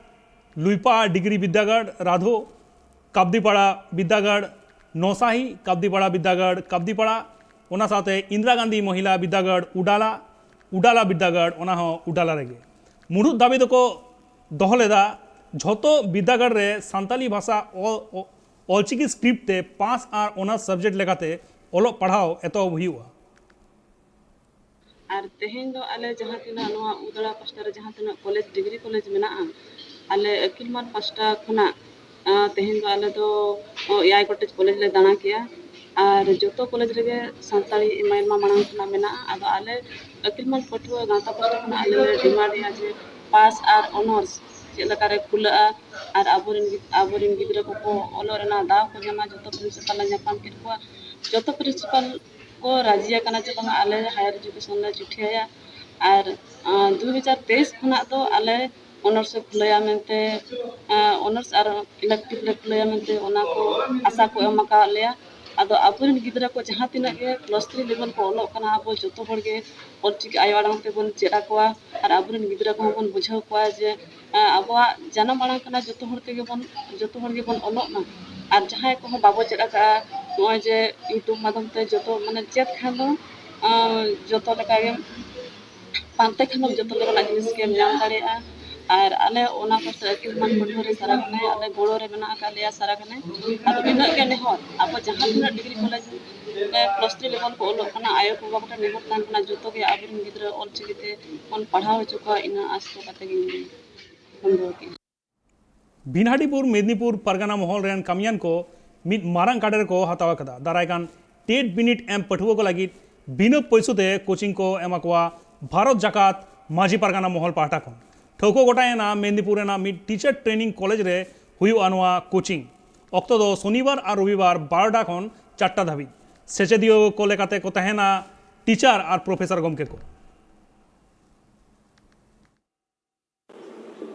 ᱞᱩᱭᱯᱟ ᱰᱤᱜᱽᱨᱤ ᱵᱤᱨᱫᱟᱹᱜᱟᱲ ᱨᱟᱫᱷᱳ, ᱠᱟᱵᱫᱤᱯᱟᱲᱟ ᱵᱤᱨᱫᱟᱹᱜᱟᱲ ᱱᱚᱥᱟᱦᱤ, ᱠᱟᱵᱫᱤᱯᱟᱲᱟ ᱵᱤᱨᱫᱟᱹᱜᱟᱲ ᱠᱟᱵᱫᱤᱯᱟᱲᱟ, ᱚᱱᱟ ᱥᱟᱶᱛᱮ ᱤᱱᱫᱨᱟ ᱜᱟᱱᱫᱷᱤ ᱢᱚᱦᱤᱞᱟ ᱵᱤᱨᱫᱟᱹᱜᱟᱲ ᱩᱰᱟᱞᱟ, ᱩᱰᱟᱞᱟ ᱵᱤᱨᱫᱟᱹᱜᱟᱲ, ᱚᱱᱟ ᱦᱚᱸ ᱩᱰᱟᱞᱟ ᱨᱮᱜᱮ᱾ ᱢᱩᱲᱩᱫ ᱫᱟᱹᱵᱤ ᱫᱚᱠᱚ ᱫᱚᱦᱚ ᱞᱮᱫᱟ, ᱡᱷᱚᱛᱚ ᱵᱤᱨᱫᱟᱹᱜᱟᱲ ᱨᱮ ᱥᱟᱱᱛᱟᱞᱤ ᱵᱷᱟᱥᱟ ᱚ-, ᱚ-, ᱚᱞᱪᱤᱠᱤ ᱥᱠᱨᱤᱯᱴ ᱛᱮ ᱯᱟᱥ ᱟᱨ ᱚᱱᱟᱨᱥ ᱥᱟᱵᱡᱮᱠᱴ ᱞᱮᱠᱟᱛᱮ ᱚᱞᱚᱜ ᱯᱟᱲᱦᱟᱣ ᱮᱛᱚᱦᱚᱵ ᱦᱩᱭᱩᱜᱼᱟ᱾ ᱟᱨ ᱛᱮᱦᱮᱧ ᱫᱚ ᱟᱞᱮ ᱡᱟᱦᱟᱸ ᱛᱤᱱᱟᱹᱜ ᱱᱚᱣᱟ ᱩᱫᱟᱲᱟ ᱯᱟᱥᱴᱟ ᱨᱮ ᱡᱟᱦᱟᱸ ᱛᱤᱱᱟᱹᱜ ᱠᱚᱞᱮᱡᱽ, ᱰᱤᱜᱽᱨᱤ ᱠᱚᱞᱮᱡᱽ ᱢᱮᱱᱟᱜᱼᱟ, ᱟᱞᱮ ᱟᱹᱠᱤᱞ ᱢᱟᱱ ᱯᱟᱥᱴᱟ ᱠᱷᱚᱱᱟᱜ, ᱟᱸ, ᱛᱮᱦᱮᱧ ᱫᱚ ᱟᱞᱮ ᱫᱚ, ᱚ, ᱮᱭᱟᱭ ᱜᱚᱴᱮᱡ ᱠᱚᱞᱮᱡᱽ ᱞᱮ ᱫᱟᱬᱟ ᱠᱮᱜᱼᱟ᱾ ᱟᱨ ᱡᱚᱛᱚ ᱠᱚᱞᱮᱡᱽ ᱨᱮᱜᱮ ᱥᱟᱱᱛᱟᱲᱤ ᱟᱭᱢᱟ ᱢᱟᱲᱟᱝ ᱠᱷᱚᱱᱟᱜ ᱢᱮᱱᱟᱜᱼᱟ᱾ ᱟᱫᱚ ᱟᱞᱮ ᱟᱹᱠᱤᱞ ᱢᱟᱱ ᱯᱟᱹᱴᱷᱩᱣᱟᱹ ᱜᱟᱶᱛᱟ ᱯᱟᱥᱴᱟ ᱠᱷᱚᱱᱟᱜ ᱟᱞᱮ ᱞᱮ ᱰᱤᱢᱟᱱᱰ ᱮᱜᱼᱟ ᱡᱮ ᱯᱟᱥ ᱟᱨ ᱚᱱᱟᱨᱥ ᱪᱮᱫ ᱞᱮᱠᱟᱨᱮ ᱠᱷᱩᱞᱟᱹᱜᱼᱟ ᱟᱨ ᱟᱵᱚᱨᱮᱱ ᱜᱤᱫ-, ᱟᱵᱚᱨᱮᱱ ᱜᱤᱫᱽᱨᱟᱹ ᱠᱚᱠᱚ ᱚᱞᱚᱜ ᱨᱮᱱᱟᱜ ᱫᱟᱣ ᱠᱚ ᱧᱟᱢᱟ᱾ ᱡᱚᱛᱚ ᱯᱨᱤᱱᱥᱤᱯᱟᱞ ᱞᱮ ᱧᱟᱯᱟᱢ ᱠᱮᱫ ᱠᱚᱣᱟ, ᱡᱚᱛᱚ ᱯᱨᱤᱱᱥᱤᱯᱟᱞ ᱠᱚ ᱨᱟᱡᱤ ᱟᱠᱟᱱᱟ ᱡᱮ ᱵᱟᱝᱟ ᱟᱞᱮ ᱦᱟᱭᱟᱨ ᱮᱡᱩᱠᱮᱥᱚᱱ ᱞᱮ ᱪᱩᱴᱷᱤᱭᱟᱭᱟ᱾ ᱟᱨ, ᱟᱸ, ᱫᱩ ᱦᱟᱡᱟᱨ ᱛᱮᱭᱤᱥ ᱠᱷᱚᱱᱟᱜ ᱫᱚ ᱟᱞᱮ ᱚᱱᱟᱨᱥ ᱮ ᱠᱷᱩᱞᱟᱹᱭᱟ ᱢᱮᱱᱛᱮ, ᱟᱸ, ᱚᱱᱟᱨᱥ ᱟᱨ ᱤᱞᱮᱠᱴᱤᱵᱷ ᱞᱮ ᱠᱷᱩᱞᱟᱹᱭᱟ ᱢᱮᱱᱛᱮ ᱚᱱᱟ ᱠᱚ ᱟᱥᱟ ᱠᱚ ᱮᱢ ᱟᱠᱟᱫ ᱞᱮᱭᱟ᱾ ᱟᱫᱚ ᱟᱵᱚᱨᱮᱱ ᱜᱤᱫᱽᱨᱟᱹ ᱠᱚ ᱡᱟᱦᱟᱸ ᱛᱤᱱᱟᱹᱜ ᱜᱮ ᱯᱞᱟᱥ ᱛᱷᱨᱤ ᱞᱮᱵᱮᱞ ᱠᱚ ᱚᱞᱚᱜ ᱠᱟᱱᱟ, ᱟᱵᱚ ᱡᱚᱛᱚ ᱦᱚᱲ ᱜᱮ ᱚᱞᱪᱤᱠᱤ ᱟᱭᱳ ᱟᱲᱟᱝ ᱛᱮᱵᱚᱱ ᱪᱮᱫ ᱟᱠᱚᱣᱟ ᱟᱨ ᱟᱵᱚᱨᱮᱱ ᱜᱤᱫᱽᱨᱟᱹ ᱠᱚᱦᱚᱸ ᱵᱚᱱ ᱵᱩᱡᱷᱟᱹᱣ ᱠᱚᱣᱟ ᱡᱮ, ᱟᱸ, ᱟᱵᱚᱣᱟᱜ ᱡᱟᱱᱟᱢ ᱟᱲᱟᱝ ᱠᱟᱱᱟ, ᱡᱚᱛᱚ ᱦᱚᱲ ᱛᱮᱜᱮ ᱵᱚᱱ, ᱡᱚᱛᱚ ᱦᱚᱲ ᱜᱮᱵᱚᱱ ᱚᱞᱚᱜ ᱢᱟ᱾ ᱟᱨ ᱡᱟᱦᱟᱸᱭ ᱠᱚᱦᱚᱸ ᱵᱟᱵᱚ ᱪᱮᱫ ᱟᱠᱟᱫᱼᱟ, ᱱᱚᱜᱼᱚᱭ ᱡᱮ YouTube ᱢᱟᱫᱽᱫᱷᱚᱢ ᱛᱮ ᱡᱚᱛᱚ, ᱢᱟᱱᱮ, ᱪᱮᱫ ᱠᱷᱟᱱ ᱫᱚ, ᱟᱸ, ᱡᱚᱛᱚ ᱞᱮᱠᱟᱜᱮ ᱯᱟᱱᱛᱮ ᱠᱷᱟᱱᱮᱢ ᱡᱚᱛᱚ ᱞᱮᱠᱟᱱᱟᱜ ᱡᱤᱱᱤᱥ ᱜᱮᱢ ᱧᱟᱢ ᱫᱟᱲᱮᱭᱟᱜᱼᱟ᱾ ᱟᱨ ᱟᱞᱮ ᱚᱱᱟ ᱯᱟᱥᱮ ᱟᱹᱠᱤᱞ ᱢᱟᱱ ᱯᱟᱹᱴᱷᱩᱣᱟᱹ ᱨᱮ ᱥᱟᱨᱟ ᱜᱷᱟᱱᱮ ᱟᱞᱮ ᱜᱚᱲᱚ ᱨᱮ ᱢᱮᱱᱟᱜ ᱟᱠᱟᱫ ᱞᱮᱭᱟ ᱥᱟᱨᱟ ᱜᱷᱟᱱᱮ᱾ ᱟᱫᱚ ᱤᱱᱟᱹᱜ ᱜᱮ ᱱᱮᱦᱚᱨ, ᱟᱵᱚ ᱡᱟᱦᱟᱸ ᱛᱤᱱᱟᱹᱜ ᱰᱤᱜᱽᱨᱤ ᱠᱚᱞᱮᱡᱽ ᱨᱮ ᱯᱞᱟᱥ ᱛᱷᱨᱤ ᱞᱮᱵᱮᱞ ᱠᱚ ᱚᱞᱚᱜ ᱠᱟᱱᱟ, ᱟᱭᱳ ᱠᱚ ᱵᱟᱵᱟ ᱠᱚᱴᱷᱮᱱ ᱱᱮᱦᱚᱨ ᱛᱟᱦᱮᱱ ᱠᱟᱱᱟ, ᱡᱚᱛᱚ ᱜᱮ ᱟᱵᱚᱨᱮᱱ ᱜᱤᱫᱽᱨᱟᱹ ᱚᱞ ᱪᱤᱠᱤ ᱛᱮ ᱵᱚᱱ ᱯᱟᱲᱦᱟᱣ ᱦᱚᱪᱚ ᱠᱚᱣᱟ, ᱤᱱᱟᱹ ᱟᱸᱥ ᱠᱚ ᱠᱟᱛᱮ ᱜᱮ ᱤᱧ ᱵᱚᱱᱫᱚ ᱠᱮᱫᱼᱟ᱾ ᱵᱷᱤᱱᱦᱟᱰᱤᱯᱩᱨ ᱢᱮᱫᱽᱱᱤᱯᱩᱨ ᱯᱟᱨᱜᱟᱱᱟ ᱢᱚᱦᱚᱞ ᱨᱮᱱ ᱠᱟᱹᱢᱤᱭᱟᱱ ᱠᱚ ᱢᱤᱫ ᱢᱟᱨᱟᱝ ᱠᱟᱰᱮᱨ ᱠᱚ ᱦᱟᱛᱟᱣ ᱟᱠᱟᱫᱟ᱾ ᱫᱟᱨᱟᱭ ᱠᱟᱱ ᱴᱮᱴ ᱵᱤᱱᱤᱰ ᱮᱢ ᱯᱟᱹᱴᱷᱩᱣᱟᱹ ᱠᱚ ᱞᱟᱹᱜᱤᱫ ᱵᱤᱱᱟᱹ ᱯᱩᱭᱥᱟᱹ ᱛᱮ ᱠᱳᱪᱤᱝ ᱠᱚ ᱮᱢᱟ ᱠᱚᱣᱟ ᱵᱷᱟᱨᱚᱛ ᱡᱟᱠᱟᱛ ᱢᱟᱹᱡᱷᱤ ᱯᱟᱨᱜᱟᱱᱟ ᱢᱚᱦᱚᱞ ᱯᱟᱦᱴᱟ ᱠᱷᱚᱱ᱾ ᱴᱷᱟᱹᱣᱠᱟᱹ ᱜᱚᱴᱟᱭᱮᱱᱟ ᱢᱮᱫᱽᱱᱤᱯᱩᱨ ᱨᱮᱱᱟᱜ ᱢᱤᱫ ᱴᱤᱪᱟᱨ ᱴᱨᱮᱱᱤᱝ ᱠᱚᱞᱮᱡᱽ ᱨᱮ ᱦᱩᱭᱩᱜᱼᱟ ᱱᱚᱣᱟ ᱠᱳᱪᱤᱝ᱾ ᱚᱠᱛᱚ ᱫᱚ ᱥᱚᱱᱤᱵᱟᱨ ᱟᱨ ᱨᱚᱵᱤᱵᱟᱨ ᱵᱟᱨᱚᱴᱟ ᱠᱷᱚᱱ ᱪᱟᱨᱴᱟ ᱫᱷᱟᱹᱵᱤᱡ᱾ ᱥᱮᱪᱮᱫᱤᱭᱟᱹ ᱠᱚ ᱞᱮᱠᱟᱛᱮ ᱠᱚ ᱛᱟᱦᱮᱱᱟ ᱴᱤᱪᱟᱨ ᱟᱨ ᱯᱨᱚᱯᱷᱮᱥᱚᱨ ᱜᱚᱢᱠᱮ ᱠᱚ᱾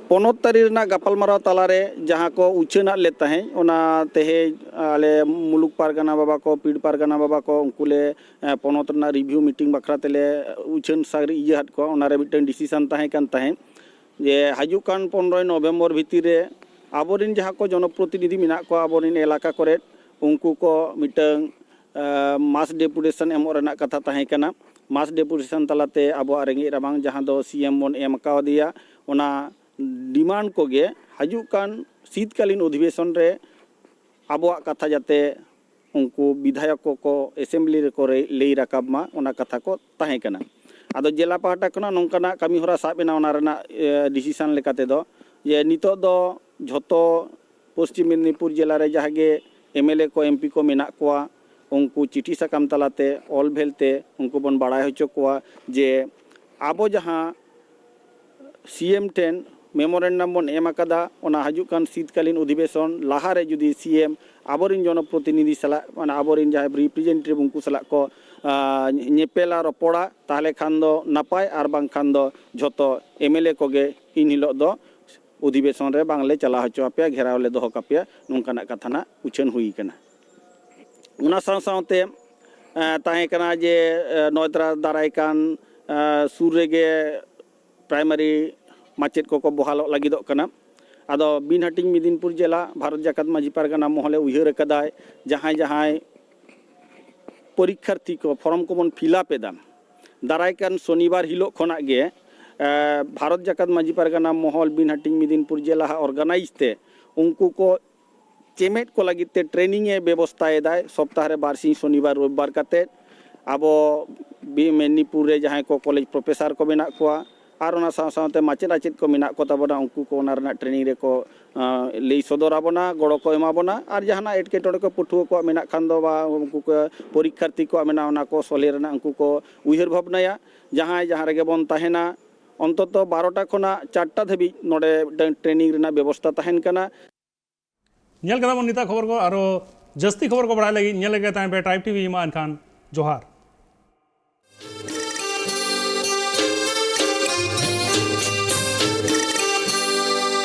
ᱯᱚᱱᱚᱛ ᱛᱟᱹᱨᱤ ᱨᱮᱱᱟᱜ ᱜᱟᱯᱟᱞᱢᱟᱨᱟᱣ ᱛᱟᱞᱟᱨᱮ ᱡᱟᱦᱟᱸ ᱠᱚ ᱩᱪᱷᱟᱹᱱᱟᱜ ᱞᱮ ᱛᱟᱦᱮᱸᱫ, ᱚᱱᱟ ᱛᱮᱦᱮᱧ ᱟᱞᱮ ᱢᱩᱞᱩᱠ ᱯᱟᱨᱜᱟᱱᱟ ᱵᱟᱵᱟ ᱠᱚ, ᱯᱤᱲ ᱯᱟᱨᱜᱟᱱᱟ ᱵᱟᱵᱟ ᱠᱚ, ᱩᱱᱠᱩ ᱞᱮ, ᱮ, ᱯᱚᱱᱚᱛ ᱨᱮᱱᱟᱜ ᱨᱤᱵᱷᱤᱭᱩ ᱢᱤᱴᱤᱝ ᱵᱟᱠᱷᱨᱟ ᱛᱮᱞᱮ ᱩᱪᱷᱟᱹᱱ ᱥᱟᱹᱨᱤ ᱤᱭᱟᱹ ᱟᱫ ᱠᱚᱣᱟ᱾ ᱚᱱᱟᱨᱮ ᱢᱤᱫᱴᱟᱝ ᱰᱤᱥᱤᱥᱚᱱ ᱛᱟᱦᱮᱸ ᱠᱟᱱ ᱛᱟᱦᱮᱸᱫ ᱡᱮ ᱦᱤᱡᱩᱜ ᱠᱟᱱ ᱯᱚᱱᱨᱚᱭ ᱱᱚᱵᱷᱮᱢᱵᱚᱨ ᱵᱷᱤᱛᱤᱨ ᱨᱮ ᱟᱵᱚᱨᱮᱱ ᱡᱟᱦᱟᱸ ᱠᱚ ᱡᱚᱱᱚᱯᱨᱚᱛᱤᱱᱤᱫᱷᱤ ᱢᱮᱱᱟᱜ ᱠᱚᱣᱟ ᱟᱵᱚᱨᱮᱱ ᱮᱞᱟᱠᱟ ᱠᱚᱨᱮᱫ, ᱩᱱᱠᱩ ᱠᱚ ᱢᱤᱫᱴᱟᱝ ᱢᱟᱥ ᱰᱮᱯᱩᱴᱮᱥᱚᱱ ᱮᱢᱚᱜ ᱨᱮᱱᱟᱜ ᱠᱟᱛᱷᱟ ᱛᱟᱦᱮᱸ ᱠᱟᱱᱟ᱾ ᱢᱟᱥ ᱰᱮᱯᱩᱴᱮᱥᱚᱱ ᱛᱟᱞᱟᱛᱮ ᱟᱵᱚᱣᱟᱜ ᱨᱮᱸᱜᱮᱡ ᱨᱟᱵᱟᱝ ᱡᱟᱦᱟᱸ ᱫᱚ ᱥᱤ ᱮᱢ ᱵᱚᱱ ᱮᱢ ᱠᱟᱣᱫᱮᱭᱟ, ᱚᱱᱟ ᱰᱤᱢᱟᱱᱰ ᱠᱚᱜᱮ ᱦᱤᱡᱩᱜ ᱠᱟᱱ ᱥᱤᱛᱠᱟᱞᱤᱱ ᱚᱫᱷᱤᱵᱮᱥᱚᱱ ᱨᱮ ᱟᱵᱚᱣᱟᱜ ᱠᱟᱛᱷᱟ ᱡᱟᱛᱮ ᱩᱱᱠᱩ ᱵᱤᱫᱷᱟᱭᱚᱠ ᱠᱚᱠᱚ ᱮᱥᱮᱢᱵᱞᱤ ᱨᱮᱠᱚ ᱨᱮ-, ᱞᱟᱹᱭ ᱨᱟᱠᱟᱵ ᱢᱟ, ᱚᱱᱟ ᱠᱟᱛᱷᱟ ᱠᱚ ᱛᱟᱦᱮᱸ ᱠᱟᱱᱟ᱾ ᱟᱫᱚ ᱡᱮᱞᱟ ᱯᱟᱦᱴᱟ ᱠᱷᱚᱱᱟᱜ ᱱᱚᱝᱠᱟᱱᱟᱜ ᱠᱟᱹᱢᱤ ᱦᱚᱨᱟ ᱥᱟᱵ ᱮᱱᱟ, ᱚᱱᱟ ᱨᱮᱱᱟᱜ ᱰᱤᱥᱤᱥᱚᱱ ᱞᱮᱠᱟ ᱛᱮᱫᱚ ᱡᱮ ᱱᱤᱛᱚᱜ ᱫᱚ ᱡᱷᱚᱛᱚ ᱯᱚᱥᱪᱤᱢ ᱢᱮᱫᱽᱱᱤᱯᱩᱨ ᱡᱮᱞᱟ ᱨᱮ ᱡᱟᱦᱟᱸ ᱜᱮ ᱮᱢ ᱮᱞ ᱮ ᱠᱚ, ᱮᱢ ᱯᱤ ᱠᱚ ᱢᱮᱱᱟᱜ ᱠᱚᱣᱟ, ᱩᱱᱠᱩ ᱪᱤᱴᱷᱤ ᱥᱟᱠᱟᱢ ᱛᱟᱞᱟᱛᱮ, ᱚᱞ ᱵᱷᱮᱞ ᱛᱮ ᱩᱱᱠᱩ ᱵᱚᱱ ᱵᱟᱲᱟᱭ ᱦᱚᱪᱚ ᱠᱚᱣᱟ ᱡᱮ ᱟᱵᱚ ᱡᱟᱦᱟᱸ ᱥᱤ ᱮᱢ ᱴᱷᱮᱱ ᱢᱮᱢᱳᱨᱮᱱᱰᱟᱢ ᱵᱚᱱ ᱮᱢ ᱟᱠᱟᱫᱟ, ᱚᱱᱟ ᱦᱤᱡᱩᱜ ᱠᱟᱱ ᱥᱤᱛᱠᱟᱞᱤᱱ ᱚᱫᱷᱤᱵᱮᱥᱚᱱ ᱞᱟᱦᱟᱨᱮ ᱡᱩᱫᱤ ᱥᱤ ᱮᱢ ᱟᱵᱚᱨᱮᱱ ᱡᱚᱱᱚᱯᱨᱚᱛᱤᱱᱤᱫᱷᱤ ᱥᱟᱞᱟᱜ, ᱢᱟᱱᱮ ᱟᱵᱚᱨᱮᱱ ᱡᱟᱦᱟᱸᱭ ᱨᱤᱯᱨᱮᱡᱮᱱᱴᱮᱴᱤᱵᱷ ᱩᱱᱠᱩ ᱥᱟᱞᱟᱜ ᱠᱚ, ᱟᱸ, ᱧᱮᱯᱮᱞᱟ, ᱨᱚᱯᱚᱲᱟ, ᱛᱟᱦᱚᱞᱮ ᱠᱷᱟᱱ ᱫᱚ ᱱᱟᱯᱟᱭ, ᱟᱨ ᱵᱟᱝᱠᱷᱟᱱ ᱫᱚ ᱡᱷᱚᱛᱚ ᱮᱢ ᱮᱞ ᱮ ᱠᱚᱜᱮ ᱤᱱ ᱦᱤᱞᱳᱜ ᱫᱚ ᱚᱫᱷᱤᱵᱮᱥᱚᱱ ᱨᱮ ᱵᱟᱝᱞᱮ ᱪᱟᱞᱟᱣ ᱦᱚᱪᱚ ᱟᱯᱮᱭᱟ, ᱜᱷᱮᱨᱟᱣ ᱞᱮ ᱫᱚᱦᱚ ᱠᱟᱯᱮᱭᱟ, ᱱᱚᱝᱠᱟᱱᱟᱜ ᱠᱟᱛᱷᱟ ᱱᱟᱜ ᱩᱪᱷᱟᱹᱱ ᱦᱩᱭ ᱠᱟᱱᱟ᱾ ᱚᱱᱟ ᱥᱟᱶ ᱥᱟᱶᱛᱮ, ᱮᱸ, ᱛᱟᱦᱮᱸ ᱠᱟᱱᱟ ᱡᱮ, ᱮᱸ, ᱱᱚᱜᱼᱚᱭ ᱛᱟᱨᱟ ᱫᱟᱨᱟᱭ ᱠᱟᱱ, ᱮᱸ, ᱥᱩᱨ ᱨᱮᱜᱮ ᱯᱨᱟᱭᱢᱟᱨᱤ ᱢᱟᱪᱮᱫ ᱠᱚᱠᱚ ᱵᱚᱦᱟᱞᱚᱜ ᱞᱟᱹᱜᱤᱫᱚᱜ ᱠᱟᱱᱟ᱾ ᱟᱫᱚ ᱵᱤᱱ ᱦᱟᱹᱴᱤᱧ ᱢᱮᱫᱤᱱᱯᱩᱨ ᱡᱮᱞᱟ ᱵᱷᱟᱨᱚᱛ ᱡᱟᱠᱟᱛ ᱢᱟᱹᱡᱷᱤ ᱯᱟᱨᱜᱟᱱᱟ ᱢᱚᱦᱚᱞᱮ ᱩᱭᱦᱟᱹᱨ ᱟᱠᱟᱫᱟᱭ, ᱡᱟᱦᱟᱸᱭ ᱡᱟᱦᱟᱸᱭ ᱯᱚᱨᱤᱠᱠᱷᱟᱨᱛᱷᱤ ᱠᱚ ᱯᱷᱚᱨᱚᱢ ᱠᱚᱵᱚᱱ ᱯᱷᱤᱞᱟᱯ ᱮᱫᱟ, ᱫᱟᱨᱟᱭ ᱠᱟᱱ ᱥᱚᱱᱤᱵᱟᱨ ᱦᱤᱞᱳᱜ ᱠᱷᱚᱱᱟᱜ ᱜᱮ, ᱮ, ᱵᱷᱟᱨᱚᱛ ᱡᱟᱠᱟᱛ ᱢᱟᱹᱡᱷᱤ ᱯᱟᱨᱜᱟᱱᱟ ᱢᱚᱦᱚᱞ ᱵᱤᱱ ᱦᱟᱹᱴᱤᱧ ᱢᱮᱫᱤᱱᱯᱩᱨ ᱡᱮᱞᱟ ᱦᱟᱜ ᱚᱨᱜᱟᱱᱟᱭᱤᱡᱽ ᱛᱮ ᱩᱱᱠᱩ ᱠᱚ ᱪᱮᱢᱮᱫ ᱠᱚ ᱞᱟᱹᱜᱤᱫ ᱛᱮ ᱴᱨᱮᱱᱤᱝ ᱮ ᱵᱮᱵᱚᱥᱛᱷᱟᱭᱮᱫᱟᱭ, ᱥᱚᱯᱛᱟᱦᱚ ᱨᱮ ᱵᱟᱨ ᱥᱤᱧ ᱥᱚᱱᱤᱵᱟᱨ ᱨᱚᱵᱤᱵᱟᱨ ᱠᱟᱛᱮᱫ᱾ ᱟᱵᱚ ᱵᱤ-, ᱢᱮᱫᱤᱱᱤᱯᱩᱨ ᱨᱮ ᱡᱟᱦᱟᱸᱭ ᱠᱚ ᱠᱚᱞᱮᱡᱽ ᱯᱨᱚᱯᱷᱮᱥᱟᱨ ᱠᱚ ᱢᱮᱱᱟᱜ ᱠᱚᱣᱟ ᱟᱨ ᱚᱱᱟ ᱥᱟᱶ ᱥᱟᱶᱛᱮ ᱢᱟᱪᱮᱫ ᱟᱪᱮᱫ ᱠᱚ ᱢᱮᱱᱟᱜ ᱠᱚ ᱛᱟᱵᱚᱱᱟ, ᱩᱱᱠᱩ ᱠᱚ ᱚᱱᱟ ᱨᱮᱱᱟᱜ ᱴᱨᱮᱱᱤᱝ ᱨᱮᱠᱚ, ᱟᱸ, ᱞᱟᱹᱭ ᱥᱚᱫᱚᱨ ᱟᱵᱚᱱᱟ, ᱜᱚᱲᱚ ᱠᱚ ᱮᱢᱟ ᱵᱚᱱᱟ᱾ ᱟᱨ ᱡᱟᱦᱟᱱᱟᱜ ᱮᱴᱠᱮᱴᱚᱬᱮ ᱠᱚ ᱯᱟᱹᱴᱷᱩᱣᱟᱹ ᱠᱚᱣᱟᱜ ᱢᱮᱱᱟᱜ ᱠᱷᱟᱱ ᱫᱚ ᱵᱟ ᱩᱱᱠᱩ ᱠᱚ ᱯᱚᱨᱤᱠᱠᱷᱟᱨᱛᱷᱤ ᱠᱚᱣᱟᱜ ᱢᱮᱱᱟᱜᱼᱟ, ᱚᱱᱟ ᱠᱚ ᱥᱚᱞᱦᱮ ᱨᱮᱱᱟᱜ ᱩᱱᱠᱩ ᱠᱚ ᱩᱭᱦᱟᱹᱨ ᱵᱷᱟᱵᱽᱱᱟᱭᱟ᱾ ᱡᱟᱦᱟᱸᱭ ᱡᱟᱦᱟᱸ ᱨᱮᱜᱮ ᱵᱚᱱ ᱛᱟᱦᱮᱱᱟ, ᱚᱱᱛᱚᱛᱚ ᱵᱟᱨᱚᱴᱟ ᱠᱷᱚᱱᱟᱜ ᱪᱟᱨᱴᱟ ᱫᱷᱟᱹᱵᱤᱡ ᱱᱚᱰᱮ ᱢᱤᱫᱴᱟᱝ ᱴᱨᱮᱱᱤᱝ ᱨᱮᱱᱟᱜ ᱵᱮᱵᱚᱥᱛᱷᱟ ᱛᱟᱦᱮᱱ ᱠᱟᱱᱟ᱾ ᱧᱮᱞ ᱠᱮᱫᱟ ᱵᱚᱱ ᱱᱤᱛᱟᱜ ᱠᱷᱚᱵᱚᱨ ᱠᱚ᱾ ᱟᱨᱚ ᱡᱟᱹᱥᱛᱤ ᱠᱷᱚᱵᱚᱨ ᱠᱚ ᱵᱟᱲᱟᱭ ᱞᱟᱹᱜᱤᱫ ᱧᱮᱞ ᱞᱮᱜᱮ ᱛᱟᱦᱮᱱ ᱯᱮ ᱴᱨᱟᱭᱤᱵᱽ ᱴᱤᱵᱷᱤ᱾ ᱢᱟ ᱮᱱᱠᱷᱟᱱ ᱡᱚᱦᱟᱨ᱾